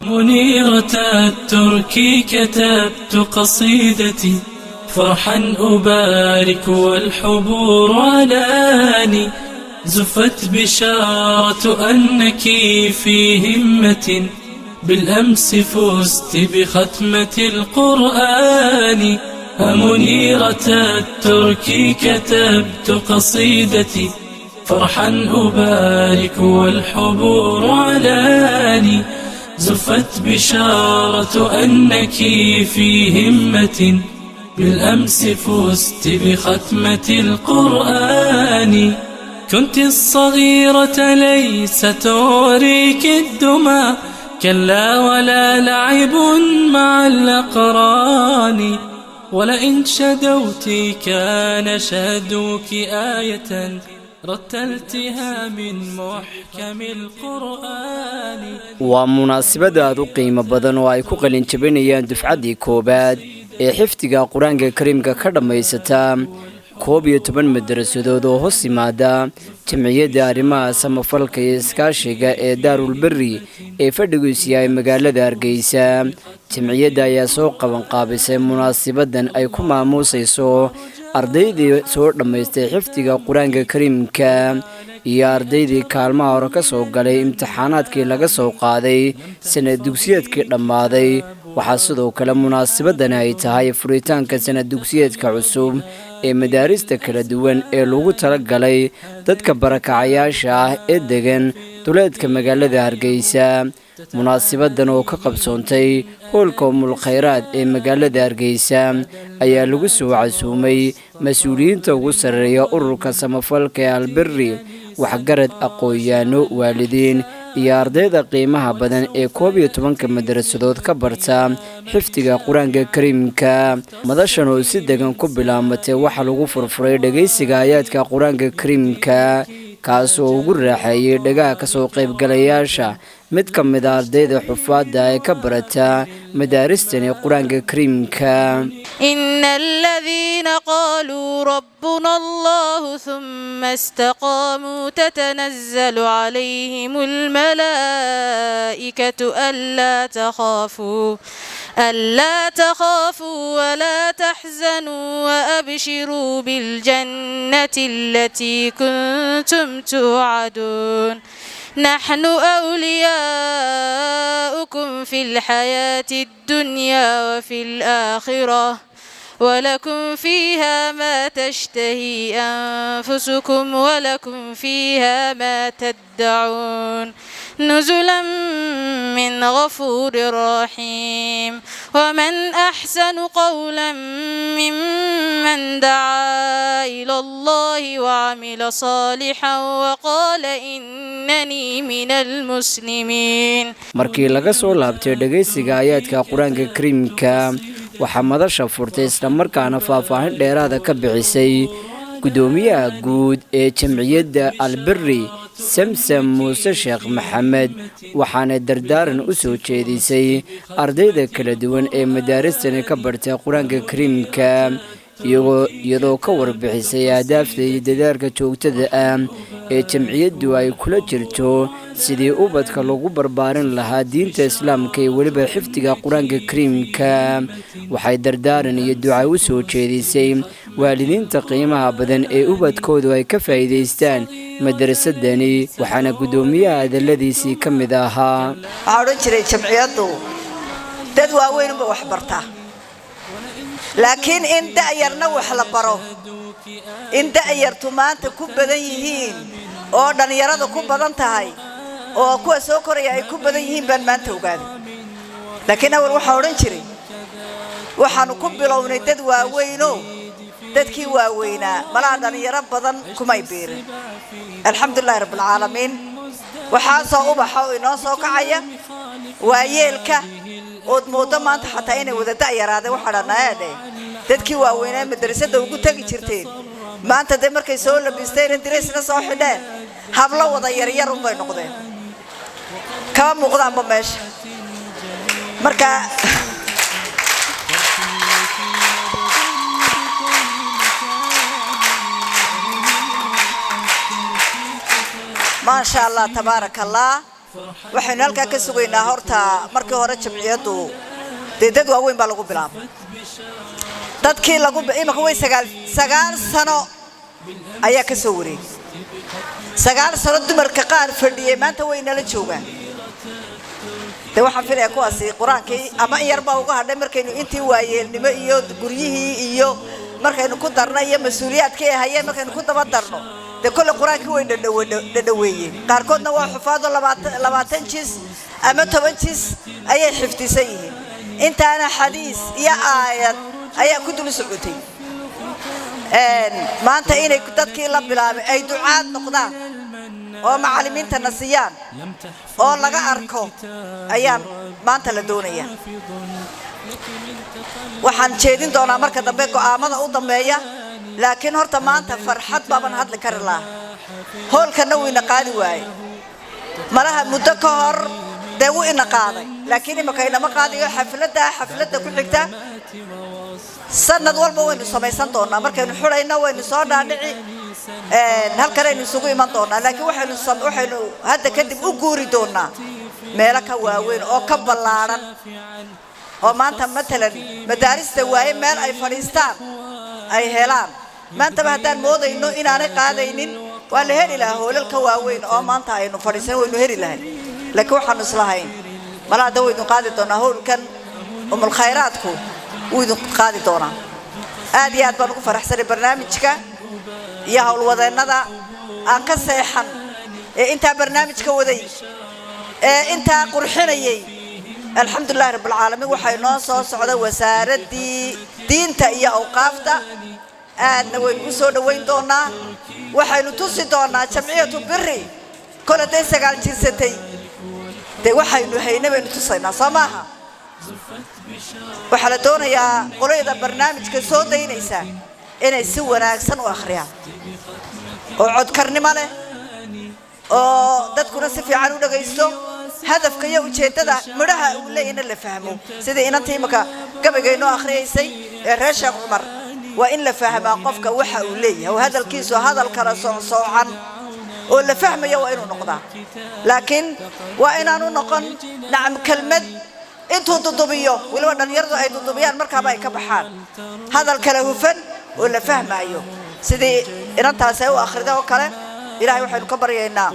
منيرة التركي كتبت قصيدتي فرحا أبارك والحبور علاني زفت بشارة أنك في همة بالأمس فزت بختمة القرآن. منيرة التركي كتبت قصيدتي فرحا أبارك والحبور علاني زفت بشارة أنك في همة بالأمس فزت بختمة القرآن. كنت الصغيرة ليس توريك الدمى كلا ولا لعب مع الأقران، ولئن شدوت كان شدوك آية رتلتها من محكم القرآن. Waa munaasabad aad u qiimo badan oo ay ku qalin jabinayaan dufcaddii koowaad ee xifdiga Qur-aanka Kariimka ka dhammaysata 11 madarasadood oo hoos yimaada Jamciyadda Arrimaha Samafalka iyo Iskaashiga ee Daarulberi ee fadhigiisu yahay magaalada Hargeysa. Jamciyadda ayaa soo qabanqaabisay munaasabadan ay ku maamuusayso ardaydii soo dhammaystay xifdiga Qur-aanka Kariimka iyo ardaydii kaalmaha hore ka soo galay imtixaanaadkii laga soo qaaday sanad dugsiyeedkii dhammaaday. Waxaa sidoo kale munaasabadani ay tahay furitaanka sanad dugsiyeedka cusub ee madaarista kala duwan ee lagu talagalay dadka barakacayaasha ah ee degan duleedka magaalada Hargeysa. Munaasabadan oo ka qabsoontay hoolka Umul Khayraad ee magaalada Hargeysa ayaa lagu soo casuumay mas-uuliyiinta ugu sarreeya ururka samafalka ee Alberi, waxgarad, aqoon-yaano, waalidiin iyo ardayda qiimaha badan ee 11-ka madarasadood ka barta xifdiga Qur-aanka Kariimka. Madashan oo si degan ku bilaamatay waxaa lagu furfuray dhegaysiga aayaadka Qur-aanka Kariimka, kaas oo ugu raaxeeyey dhagaha kasoo qaybgalayaasha mid ka mid a ardayda xufaadda ee ka barata madaaristani Qur-aanka Kariimka. إن الذين قالوا ربنا الله ثم استقاموا تتنزل عليهم الملائكة ألا تخافوا ولا تحزنوا وأبشروا بالجنة التي كنتم توعدون. نحن أولياؤكم في الحياة الدنيا وفي الآخرة ولكم فيها ما تشتهي أنفسكم ولكم فيها ما تدعون نزلا من غفور رحيم. ومن أحسن قولا ممن دعا إلى الله وعمل صالحا وقال إنني من المسلمين. Markii laga soo laabtay dhegaysiga aayaadka Qur-aanka Kariimka, waxaa madasha furtay islamarkaana faahfaahin dheeraada ka bixisay guddoomiyaha guud ee Jamciyadda Alberi, Samsam Muuse Sheekh Maxamed, waxaana dardaaran u soo jeedisay ardayda kala duwan ee madaaristani ka bartay Qur-aanka Kariimka, iyadoo ka warbixisay ahdaafta iyo dadaalka joogtada ah ee jamciyaddu ay kula jirto sidii ubadka lagu barbaarin lahaa diinta Islaamka iyo weliba xifdiga Qur-aanka Kariimka. Waxay dardaaran iyo duca u soo jeedisay waalidiinta qiimaha badan ee ubadkoodu ay ka faa'iidaystaan madarasadani, waxaana guddoomiyaha hadaladiisii ka mid ahaa: Waxaa odhan jiray jamciyaddu dad waaweynunba wax bartaa, laakiin in da'yarna wax la baro, in da'yartu maanta ku badan yihiin oo dhallinyarada ku badan tahay oo kuwa soo koraya ay ku badan yihiin baan maanta ogaaday. Laakiin awal waxaa odhan jiray waxaanu ku bilownay dad waaweynoo dadkii waaweynaa malaha dhallinyaro badan kumay biirin. Alxamdulilahi rabbilcaalamiin, waxaasoo ubaxa oo inoo soo kacaya waayeelka ood mooddo maanta xataa inay wada da'yaraadeen. Waxaa dhanaaadhe dadkii waaweynaa madrasada ugu tegi jirteen maanta dee markay soo labisteen diraysna soo xidheen, hablo wada yaryar unbay noqdeen, kama muuqdaanba meesha marka. Maasha Allah, tabaaraka Allah. Waxaynu halkaa ka sugaynaa horta markii hore jamciyaddu dee dad waaweyn baa lagu bilaabay. Dadkii lagu imika way 9 sano ayaa ka soo wareegay. 9 sano dumarka qaar fadhiyey maanta way nala joogaan. De waxaan filayaa kuwaasi qur-aankii ama in yarbaa uga hadhay. Markaynu intii waayeelnimo iyo guryihii iyo markaynu ku darno iyo mas-uuliyaadkii ay hayeen markaynu ku daba darno, dee kolle qur-aankii way dhadhaweeyeen. Qaarkoodna waa xufaado, 20 jis ama 10 jis ayay xifdisan yihiin. Intaana xadiis iyo aayad ayaa ku dul socotay. Maanta inay dadkii la bilaabay ay ducaad noqdaan oo macallimiintana siiyaan oo laga arko ayaa maanta la doonaya. Waxaan jeedin doonaa marka dambe go'aamada u dambeeya, laakiin horta maanta farxad baaban hadli kari lahaa. Hoolkana wuu ina qaadi waaye malaha muddo ka hor, dee wuu ina qaaday, laakiin imika inama qaadayo. Xafladda xafladda ku xigta sanad walba waynu samaysan doonaa. Markaynu xidhayno waynu soo dhaadhici, halkanaynu isugu iman doonaa, laakiin waxaynu hadda kadib u guuri doonaa meelo ka waaweyn oo ka ballaadhan, oo maanta matalan madaarista waaye meel ay fadhiistaan ay helaan. Maantaba haddaan moodayno inaanay qaadaynin, waa la heli lahaa hoolal ka waaweyn oo maanta aynu fadhiisan, waynu heli lahayn, laakiin waxaanu islahayn mala hadda waynu qaadi doonaa. Howlkan umulkhayraadku wuu idin qaadi doonaa. Aad iyo aad baan ugu faraxsanay barnaamijka iyo howlwadeennada aan ka seexan ee intaa barnaamijka waday ee intaa qurxinayay. Alxamdulilahi rabbilcaalamiin. Waxay noo soo socda wasaaraddii diinta iyo awqaafta, aadna waynu u soo dhoweyn doonaa. Waxaynu tusi doonaa Jamciyatu Biri kol hadday 9 jirsatay, dee waxaynu hayna baynu tusaynaa, soo maaha? Waxaa la doonayaa qolayda barnaamijka soo daynaysa inay si wanaagsan u akhriyaan oo codkarnimo leh oo dadkuna si fiican u dhagaysto, hadafka iyo ujeeddada midhaha uu leeyahna la fahmo, sidii inanta imika gabayga inoo akhriyaysay ee reer Sheekh Cumar. Waa in la fahmaa qofka waxa uu leeyahay, oo hadalkiisu hadal kala soocsoocan oo la fahmaya waa inuu noqdaa, laakiin waa inaanu noqon nacam kelmad intuu dudubiyo, weliba dhallinyaradu ay dudubiyaan markaaba ay ka baxaan. Hadal kala hufan oo la fahmaayo sidii inantaasi ay u akhrida oo kale. Ilaahay waxaynu ka baryaynaa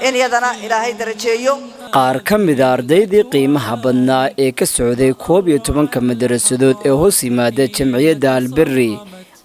in iyadana Ilaahay darajeeyo. Qaar ka mida ardaydii qiimaha badnaa ee ka socday 11-ka madarasadood ee hoos yimaada jamciyadda Alberi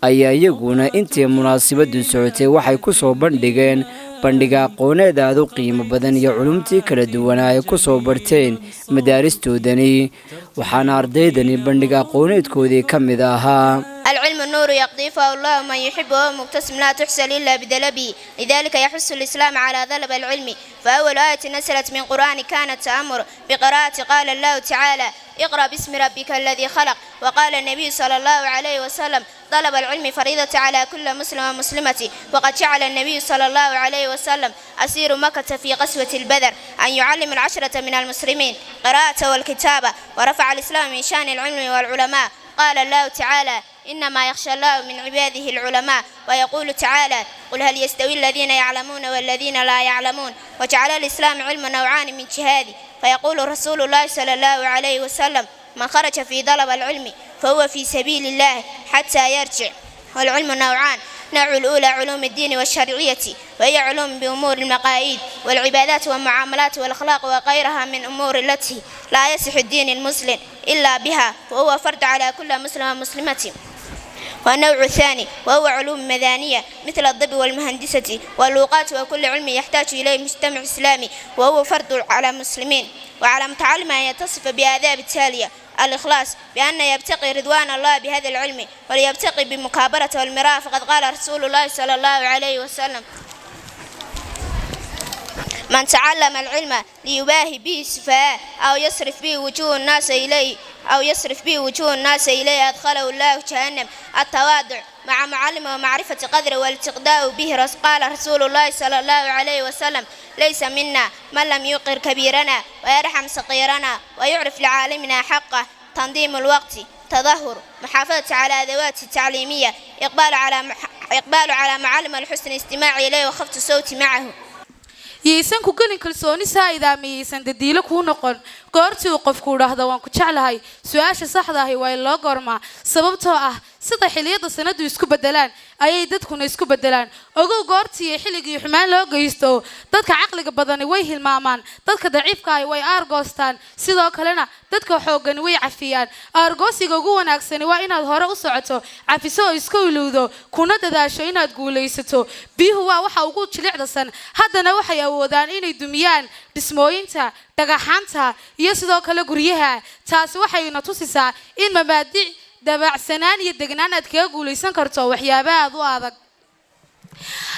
ayaa iyaguna intii munaasabadu socotay waxay ku soo bandhigeen bandhiga aqooneed aad u qiimo badan iyo culumtii kala duwanaa ay ku soo barteen madaaristoodani. Waxaana ardaydani bandhiga aqooneedkoodii ka mid ahaa: العلم النور يقذفه الله من يحب وهو مقتسم لا تحصل إلا بطلبه، لذلك يحث الإسلام على طلب العلم. فأول آية نزلت من قرآن كانت تأمر بقراءة، قال الله تعالى: اقرأ باسم ربك الذي خلق. وقال النبي صلى الله عليه وسلم: طلب العلم فريضة على كل مسلم ومسلمة. وقد جعل النبي صلى الله عليه وسلم أسير مكة في غزوة البدر أن يعلم العشرة من المسلمين قراءة والكتابة. ورفع الإسلام من شأن العلم والعلماء، قال الله تعالى: إنما يخشى الله من عباده العلماء. ويقول تعالى: قل هل يستوي الذين يعلمون والذين لا يعلمون. وجعل الإسلام علم نوعان من جهاد، فيقول رسول الله صلى الله عليه وسلم: من خرج في طلب العلم فهو في سبيل الله حتى يرجع. والعلم نوعان: نوع الأولى علوم الدين والشرعية، وهي علوم بأمور المقاييد والعبادات والمعاملات والأخلاق وغيرها من أمور التي لا يصح الدين المسلم إلا بها، وهو فرض على كل مسلم ومسلمة. والنوع الثاني وهو علوم مدنية مثل الطب والمهندسة واللغات وكل علم يحتاج إليه المجتمع الإسلامي، وهو فرض على المسلمين. وعلى متعلم أن يتصف بآداب التالية: الإخلاص، بأن يبتغي رضوان الله بهذا العلم وليبتغي بمكابرة والمراء، فقد قال رسول الله صلى الله عليه وسلم: من تعلم العلم ليباهي به السفهاء أو يصرف به وجوه الناس إليه أو يصرف به وجوه الناس إليه أدخله الله جهنم. التواضع مع معلم ومعرفة قدره والاتقداء به. قال رسول الله صلى الله عليه وسلم: ليس منا من لم يوقر كبيرنا ويرحم صغيرنا ويعرف لعالمنا حقه. تنظيم الوقت، تظهر، محافظة على أدوات التعليمية، إقبال على معلم، الحسن استماع إليه وخفض الصوت معه. Yaysan ku gelin kalsooni saa'ida ama yaysan dadiilo kuu noqon. Goortii uu qofku idhaahdo "Waan ku jeclahay," su-aasha saxda ahi waa in loo goormaa, sababtoo ah sida xilliyada sanadu isku bedelaan ayay dadkuna isku bedelaan. Ogow, goortii iyo xilligii xumaan loo geysto, dadka caqliga badani way hilmaamaan, dadka daciifka ahi way aargoostaan, sidoo kalena dadka xooggani way cafiyaan. Aargoosiga ugu wanaagsani waa inaad hore u socoto, cafiso oo iska ilowdo, kuna dadaasho inaad guulaysato. Biyuhu waa waxa ugu jilicdasan, haddana waxay awoodaan inay dumiyaan dhismooyinta, dhagaxaanta iyo sidoo kale guryaha. Taasi waxayna tusisaa in mabaadic, dabacsanaan iyo degnaan aad kaga guulaysan karto waxyaaba aad u adag.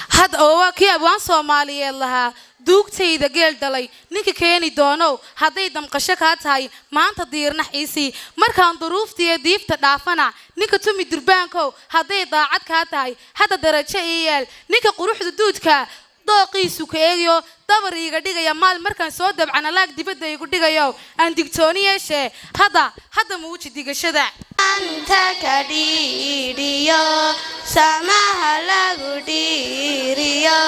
Had oo waa kii abwaan Soomaaliyeed lahaa: "Duugtayda geel dhalay ninka keeni doonow, hadday damqasho kaa tahay maanta diirnax iisii. Markaan duruuftiiyo diifta dhaafana, ninka tumi durbaankow, hadday daacad kaa tahay hadda darajo ii yeel. Ninka quruxda duudka dooqiisu ka eegayo, dabar iiga dhigaya maal, markaan soo dabcana laag dibadda igu dhigayo, aan digtooni yeeshee, hadda hadda muuji digashada." Anta ka dhiidhiyo samaha lagu dhiiriyo,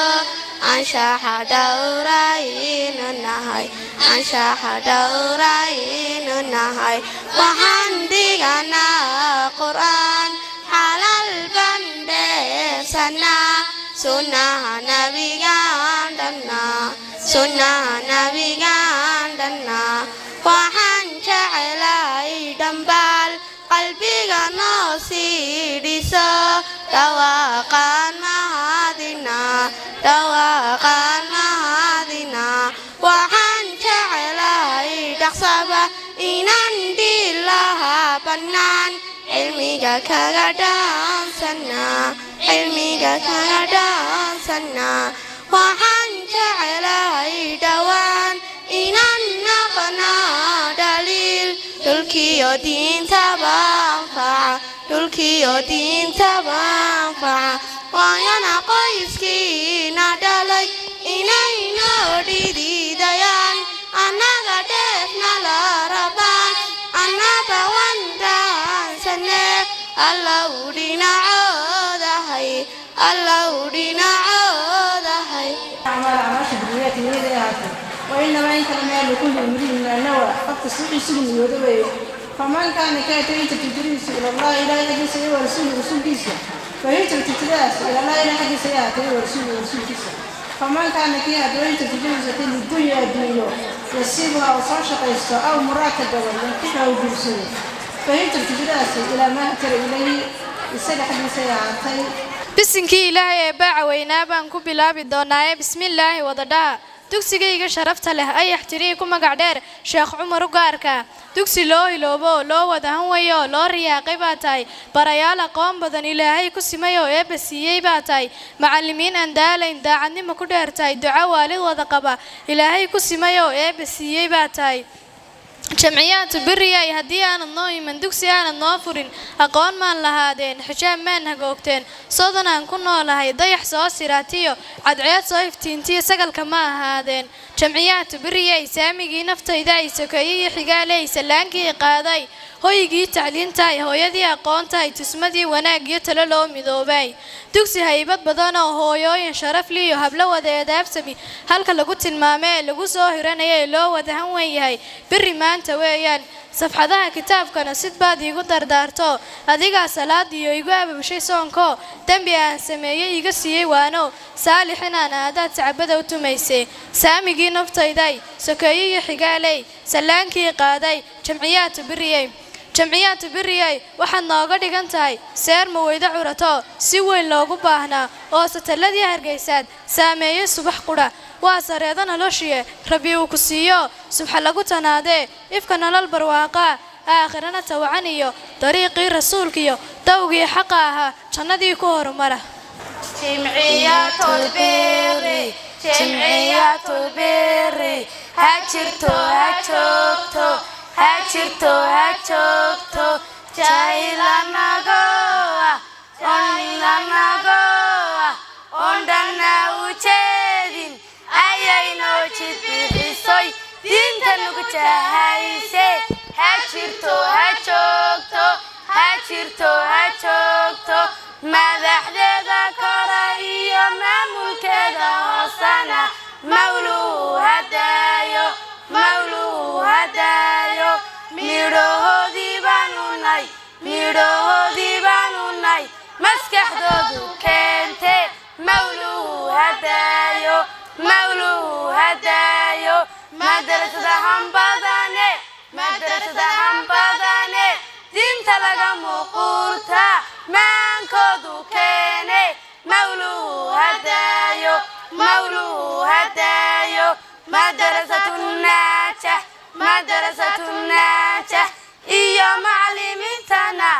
anshaxa dhowraynu nahay, anshaxa dhowraynu nahay. Waxaan dhiganaa Qur'aan, xalaal baan dheefsanaa, sunnaha nabigaan dhannaa, sunnaha nabigaan dhannaa. Waxaan jecelahay dhambaal qalbiga noo sii dhiso, dhawaaqaan mahadina, dhawaaqaan mahadina. Waxaan jecelahay dhaqsaba inaan dhilaha bannaan, cilmiga kaga dhaansanaa, cilmiga kaga dhaansanaa. Waxaan jecelahay dhowaan inaan noqonaa dhaliil, dhulkiyo diintaba anfaca, dhulkiyo diintaba anfaca. Waayana qoyskiina dhalay inaynoo dhididayaan, annaga dheefna la rabaan, annaba waan dhaansane. Allow dhinacoodahay, Allow dhinacoodahay. أعمال أعماشha بالنيات niyada ay ahaatay. وإنما in kale meel لكل امرئ ما نوى, qofka wixii isugu niyooda weeye. فمن كانت هجرته hijradiisu إلى الله, Ilaahay xaggiisa, iyo ورسوله, rasuulkiisa, فهجرته hijradaas إلى الله, Ilaahay xaggiisa ay ahaatay, ورسوله, rasuulkiisa. فمن كان kii haddaba هجرته hijradiisu لدنيا adduunyo يصيبها oo soo shaqaysto, أو امرأة gabadh ينكحها uu guursado, فهجرته hijradaas إلى ما هاجر إليه, isaga xaggiisa ay ahaatay. Bisinkii Ilaahay ee baaca weynaa baan ku bilaabi doonaaye, bismillaahi wadadhaha. Dugsigayga sharafta leh, Ayax Tirii ku magac dheer, Sheekh Cumar u gaarka, dugsi loo hiloobo, loo wada hanwayo, loo riyaaqay baa tahay. Barayaal aqoon badan Ilaahay ku simay oo Eebba siiyey baa tahay. Macallimiin aan daalayn, daacadnimo ku dheer tahay, duco waalid wada qaba Ilaahay ku simay oo Eebba siiyey baa tahay. Jamciyaatu Biriyay, haddii aanad noo iman, dugsi aanad noo furin, aqoon maan lahaadeen, xijaab maan hagoogteen. Sodan aan ku noolahay, dayax soo siraatiyo cadceed soo iftiintiyo sagalka ma ahaadeen. Jamciyaatu Biriyay, saamigii naftayda ay, sokeeye iyo xigaaley, sallaankii qaaday, hoygii tacliintahay, hooyadii aqoontahay, tusmadii wanaag iyo talo loo midoobay. Dugsi haybad badan oo hooyooyin sharaf liyo hablo wada eedaabsami halka lagu tilmaamee lagu soo hiranaya ee loo wada hanwen yahay, Biri maanta weeyaan. Safxadaha kitaabkana sid baad iigu dardaarto, adigaa salaadiyo igu ababshay soonko, dembi aan sameeyey iga siiyey waano, saalix inaan aadaad sacbada u tumaysay. Saamigii naftayday, sokeeye iyo xigaaley, sallaankii qaaday, Jamciyaatu Biriyey, Jamciyaatu Biriyey, waxaad nooga dhigan tahay seer maweydo curato si weyn loogu baahnaa oo sataladii Hargaysaad saameeyey subax qudha. Waa sareedo noloshiye Rabbi uu ku siiyo, subxa lagu tanaadee, ifka nolol barwaaqaa, aakhirana tawacan iyo dariiqii rasuulkiyo dawgii xaqa ahaa jannadii ku horumara. Jimciyatul Biri, Jimciyatul Biri, ha jirto, ha joogto, ha jirto, ha joogto. Jahilanagoa onilanagoa oon dhanna u jeedin ayaynoo jid bixisoy, diinta nugu jahayse. Ha jirto, ha joogto, ha jirto, ha joogto. Madaxdeeda kora iyo maamulkeeda hoosana mawlu. Midhahoodii baanu nay, maskaxdoodu keente. Mawluhu hadaayo, mawluhu hadaayo. Madrasadahan badane, madrasadahan badane, diinta laga muquurta, maankoodu keene. Mawluhu hadaayo, mawluhu hadaayo. Madrasatu Naajax, madrasatu Naajax iyo macalimiintana,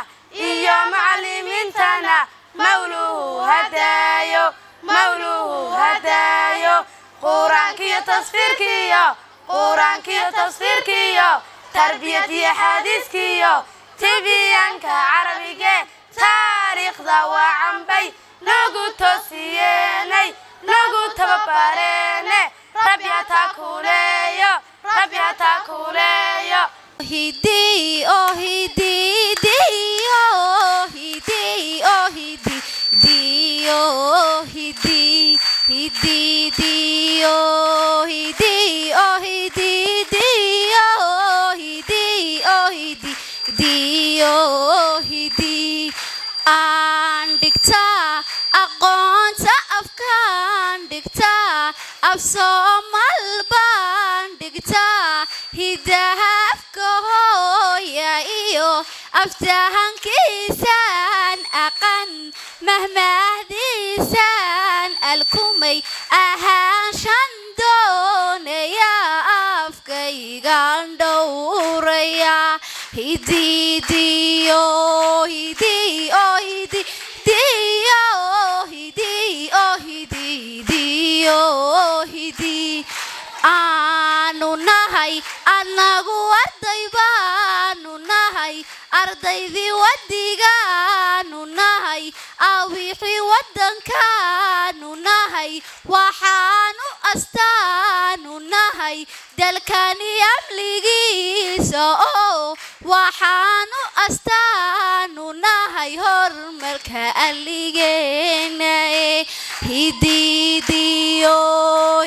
iyo macalimiintana, mawluhu hadaayo, mawluhu hadaayo. Qur-aankiyo tasfiirkiyo, qur-aankiyo tasfiirkiyo, tarbiyad iyo xadiiskiyo, tibiyaanka carabige, taariikhda waa cambay nagu toosiyeenay, nagu tababareene. Rabbi hataa kuuleeyo, rabbi hataa kuuleeyo. Hidi oh hidi di oh hidi oh hidi di oh hidi hidi di oh hidi oh hidi di oh hidi oh hidi di oh hidi. Aan dhigtaa aqoonta afkaan dhigtaa, af Soomal baan dhigtaa, hidaha afka hooya iyo aftahankiisaan aqan, mahmahdiisaan alkumay, ahaanshan doonaya, afkaygaan dhowraya. Hididiyo hidi oh hidi diyo hidi oh hidi diyo hidi. Aanu nahay annagu arday baanu nahay, ardaydii wadigaanu nahay, awixii waddankaanu nahay, waxaanu astaanu nahay dalkani amnigiisa oo waxaanu astaanu nahay horumarka alligeena. Hididiyo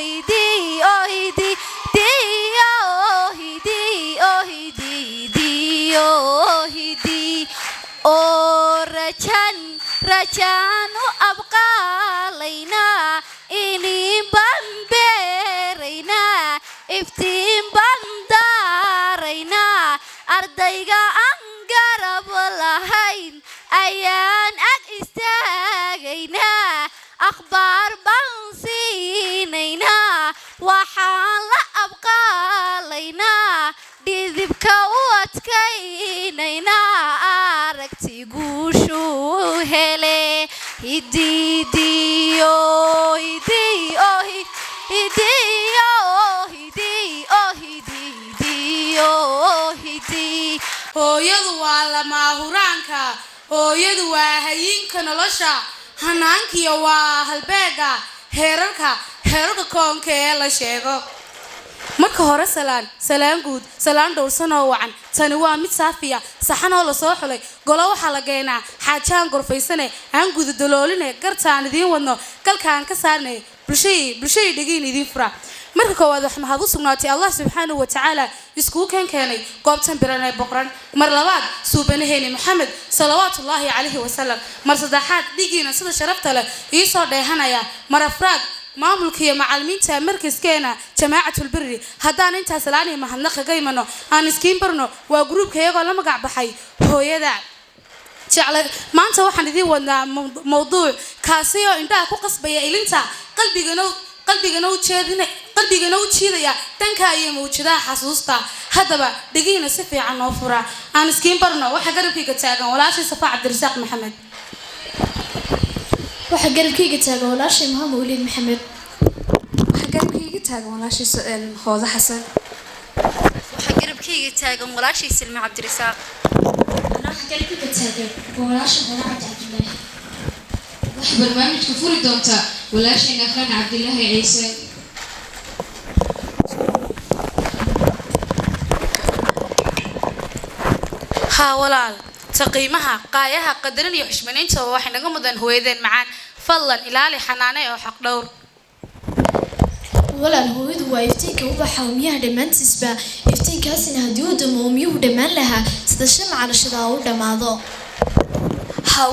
hidiyo hididiyo hidiyo hididiyo hidi oo rajan rajaanu abqaalaynaa, inin baan beeraynaa, iftiin baan daaraynaa, ardayga aan garab lahayn ayaan ag istaagaynaa, akhbaar baan siinaynaa, waxaan la abqaalaynaa, dhidibka u adkaynaynaa, aragti guushuu hele. Hididiyo hidiyo hidiyo hidiyo hididiyo hidi. Hooyadu waa lamaahuraanka, hooyadu waa hayinka nolosha, hanaankiyo waa halbeega heerarka heerarka koonka ee la sheego. Marka hore salaan, salaan guud, salaan dhowrsan oo wacan. Tani waa mid saafiya, saxan oo lasoo xulay. Golo waxaa la keenaa xaajaan gorfaysane, aan gudadalooline, gartaan idiin wadno, galkaan ka saarnay, bulshadii bulshadii dhegiin idiin fura. Marka koowaad, wax mahad u sugnaatay Allah subxaanahu wa tacaala iskugu keenay goobtan biran ee boqoran. Mar labaad, suubanaheeni Maxamed salawaatullaahi calayhi wasalam. Mar saddexaad, dhigiina sida sharafta leh iisoo dheehanaya. Mar afraad, maamulka iyo macalimiinta markaskeena Jamaacatul Biri. Haddaan intaas laani mahadnaq kaga imano, aan iskiin barno waa gruubka iyagoo la magac baxay Hooyada Jecla. Maanta waxaan idiin wadnaa mawduuc kaasi oo indhaha ku qasbaya ilinta, qalbigana u jeedina, qalbigana u jiidaya dhanka iyo mawjadaha xasuusta. Haddaba dhegihiina si fiican noo fura, aan iskiin barno. Waxaa garabkayga taagan walaashii Safa Cabdirasaaq Maxamed. Waxaa garabkayga taagan walaashay Muhamed Waliid Maxamed. Waxaa garabkayga taagan walaashay Hoodo Xasan. Waxaa garabkayga taagan walaashay Silme Cabdirasaaq. Waxaa garabkayga taagan walaasha Hoodo Cabdi Cabdilaahi. Waxay barnaamijka furi doontaa walaashayna Afraan Cabdilaahi Ciise. Haa walaal, ta qiimaha, qaayaha, qadarin iyo xushmanaynta oo waxay naga mudan hooyadeen macaan. Fadlan ilaali, xanaane oo xaq dhowr. Walaal, hooyadu waa iftiinka ubaxa umiyaha dhammaantiisba. Iftiinkaasina haddii uu damo, umiyuhu dhammaan lahaa, sida shamaca lashadaa u dhammaado. Haa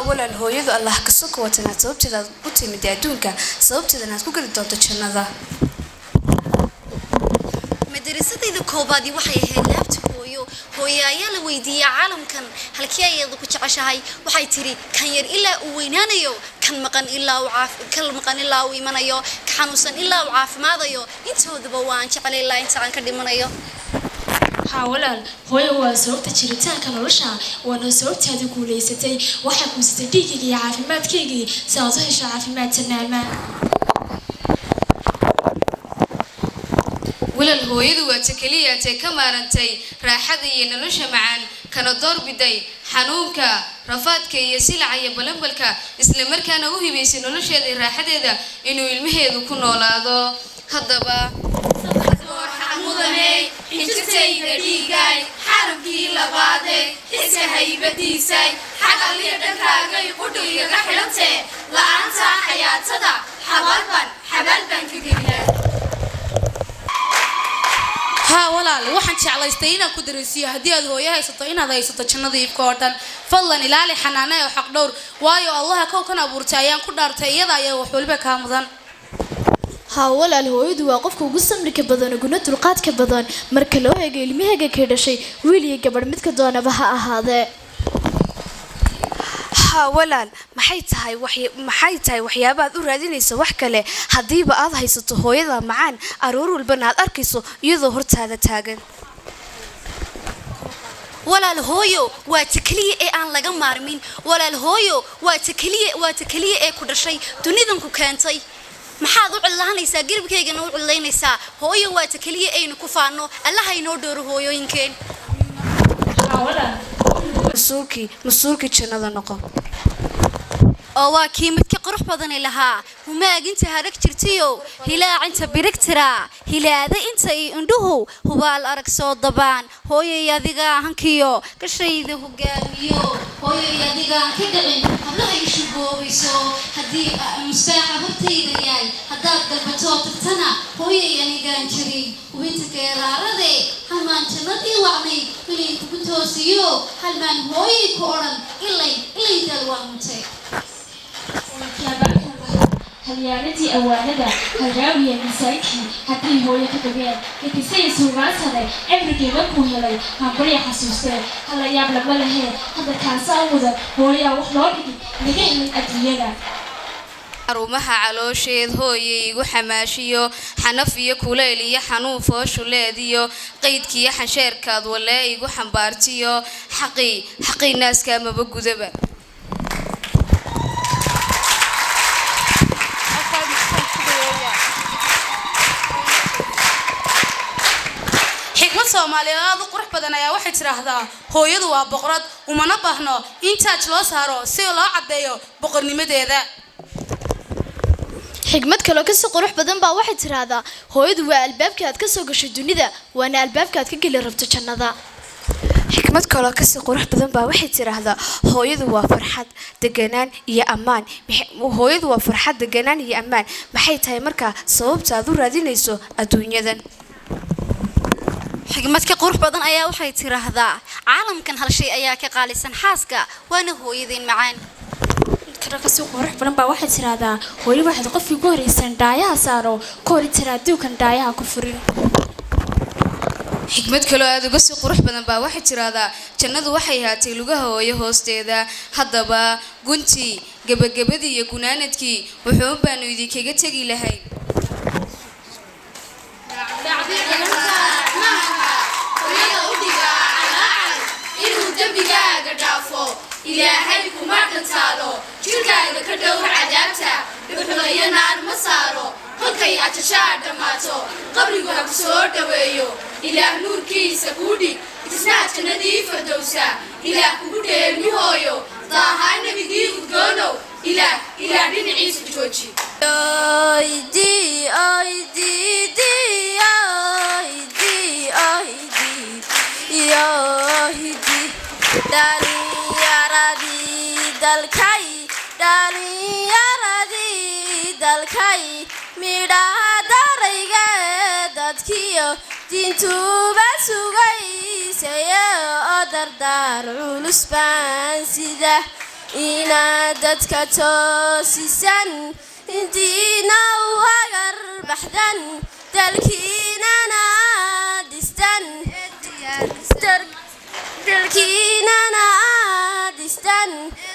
walaal, hooyadu Allah ka soko watanaad sababteedaad u timid adduunka, sababteedana aad ku geli doonto jannada. Madarasadayda koobaadi waxay ahayd laabta hooyo. Hooyo ayaa la weydiiyey, "Caalamkan halkii ayaad ku jeceshahay?" Waxay tiri, "Kan yar ilaa uu weynaanayo, kan maqan ilaa uu caaf kan maqan ilaa uu imanayo, ka xanuunsan ilaa uu caafimaadayo, intoodaba waan jeclay ilaa inta aan ka dhimanayo." Haa walaal, hooyo waa sababta jiritaanka nolosha, waana sababtaada guulaysatay. Waxaa kuusatay dhiiggayga iyo caafimaadkaygii si aad u hesho caafimaad tamaama. Walaal, hooyadu waa ta keliya tee ka maarantay raaxada iyo nolosha macaan, kana doorbiday xanuunka, rafaadka iyo silaca iyo balambalka, isla markaana u hibaysay nolosheeda iyo raaxadeeda inuu ilmaheedu ku noolaado. Haddaba Mudane xinjirtayda dhiigay, xarabkii labaade, xiska haybadiisay, xagalliyo dhankaagay qudhigaga xidhantee, la'aanta xayaatada xabaalban xabaalban ka geliya. Haa walaal, waxaan jeclaystay inaan ku dareysiiyo, haddii aad hooyo haysato, inaad haysato jannada iibka oo dhan. Fadlan ilaali, xanaana ee xaq dhowr, waayo Allaha kowkan abuurtay ayaan ku dhaartay, iyada ayaa wax waliba kaa mudan. Haa walaal, hooyadu waa qofka ugu samrika badan uguna dulqaadka badan marka loo eego ilmaheega kay dhashay, wiil iyo gabadh midka doonaba ha ahaadee. Haa walaal, maxay tahay waxyaabaad u raadinayso wax kale, haddiiba aad haysato hooyada macaan, aroor walbana aad arkayso iyadoo hortaada taagan? Walaal, hooyo waa ta keliya ee aan laga maarmin. Walaal, hooyo waa ta keliya ee ku dhashay, dunidan ku keentay. Maxaad u cidlaanaysaa, garabkaygana u cidlaynaysaa? Hooyo waa ta keliya aynu ku faano. Allaha inoo dhooro hooyooyinkeen. Mas-uulkii jannada noqo. Oo waa kii midka qurux badani lahaa, "Humaaginta harag jirtiyo hilaacinta birigtira, hilaada inta iyo indhuhu hubaal arag soo dabaan, hooyay adiga hankiyo gashayda hogaamiyo, hooyay adigaan ka dhicin hablaha ishu goobayso, haddii musbaaxa hortayda yaal haddaad galbatoo tagtana, hooyay anigaan jirin hubinta geeraarade, halmaan jannadii wacnay inay kugu toosiyo, halmaan hooyay ku odhan, ilay ilay daal waa mutay." Halyaaladii awaanada halraawiya miisaankii haddii hooyo ka dageen, hitisay suugaansane cimrigii markuu helay hambarya xasuustee, hala yaab lama lahee, hadda kaasaa mudan hooyaa wax loo dhigi laga helay adduunyada. Xarumaha caloosheed hooyay igu xamaashiyo, xanaf iyo kulayl iyo xanuun fooshuleed iyo qaydkiiyo xansheerkaad walee igu xambaartiyo, xaqii xaqii naaska amaba gudaba. Xikmad Soomaaliyeed aad u qurux badan ayaa waxay tidhaahdaa, "Hooyadu waa boqorad, umana baahno in taaj loo saaro si loo caddeeyo boqornimadeeda." Xigmad kaloo kasii qurux badan baa waxay tidhaahdaa, "Hooyadu waa albaabka aad ka soo gashay dunida, waana albaabka aad ka geli rabto jannada." Xikmad kaloo kasii qurux badan baa waxay tidhaahdaa, "Hooyadu waa farxad, deganaan iyo ammaan." Hooyadu waa farxad, deganaan iyo ammaan. Maxay tahay markaa sababta aad u raadinayso adduunyadan? Xigmad ka qurux badan ayaa waxay tiraahdaa, "Caalamkan hal shay ayaa ka qaalisan xaaska, waana hooyadeen macaan." Kale kasii qurux badan baa waxay tiraahdaa, "Hooyo waxaad qofkii ku horeysan dhaayaha saaro, ka hor intaan adduunkan dhaayaha ku furin." Xikmad kaloo aada uga sii qurux badan baa waxay tiraahdaa, "Jannadu waxay ahaatay lugaha hooyo hoosteeda." Haddaba guntii, gebagabadii iyo gunaanadkii wuxuun baanu idinkaga tegi lahayn. Hooyada u dhigaa calaacal inuu dembigaaga dhaafo Ilaahay kuma dhantaalo, jirkaaga ka dhowr cadaabta, dhuxulayo naar ma saaro, kolkay ajashaa dhammaato qabrigu ha ku soo dhoweeyo, Ilaah nuurkiisa kuu dhig, isnaad jannadii fardowsa Ilaah kugu dheelmi. Hooyo daahaa nebigii udgoonow, Ilaah Ilaah dhinaciisa jooji. D I D D I D I D I D. Dhalinyaradii dalkay, dhalinyaradii dalkay. Midhaha darayga dadkiyo diintuba sugaysaya oo dardaar culus baan sida inaad dadka toosisan, intiina u hagar baxdan, dalkiinana dhistan, dalkiinana dhistan,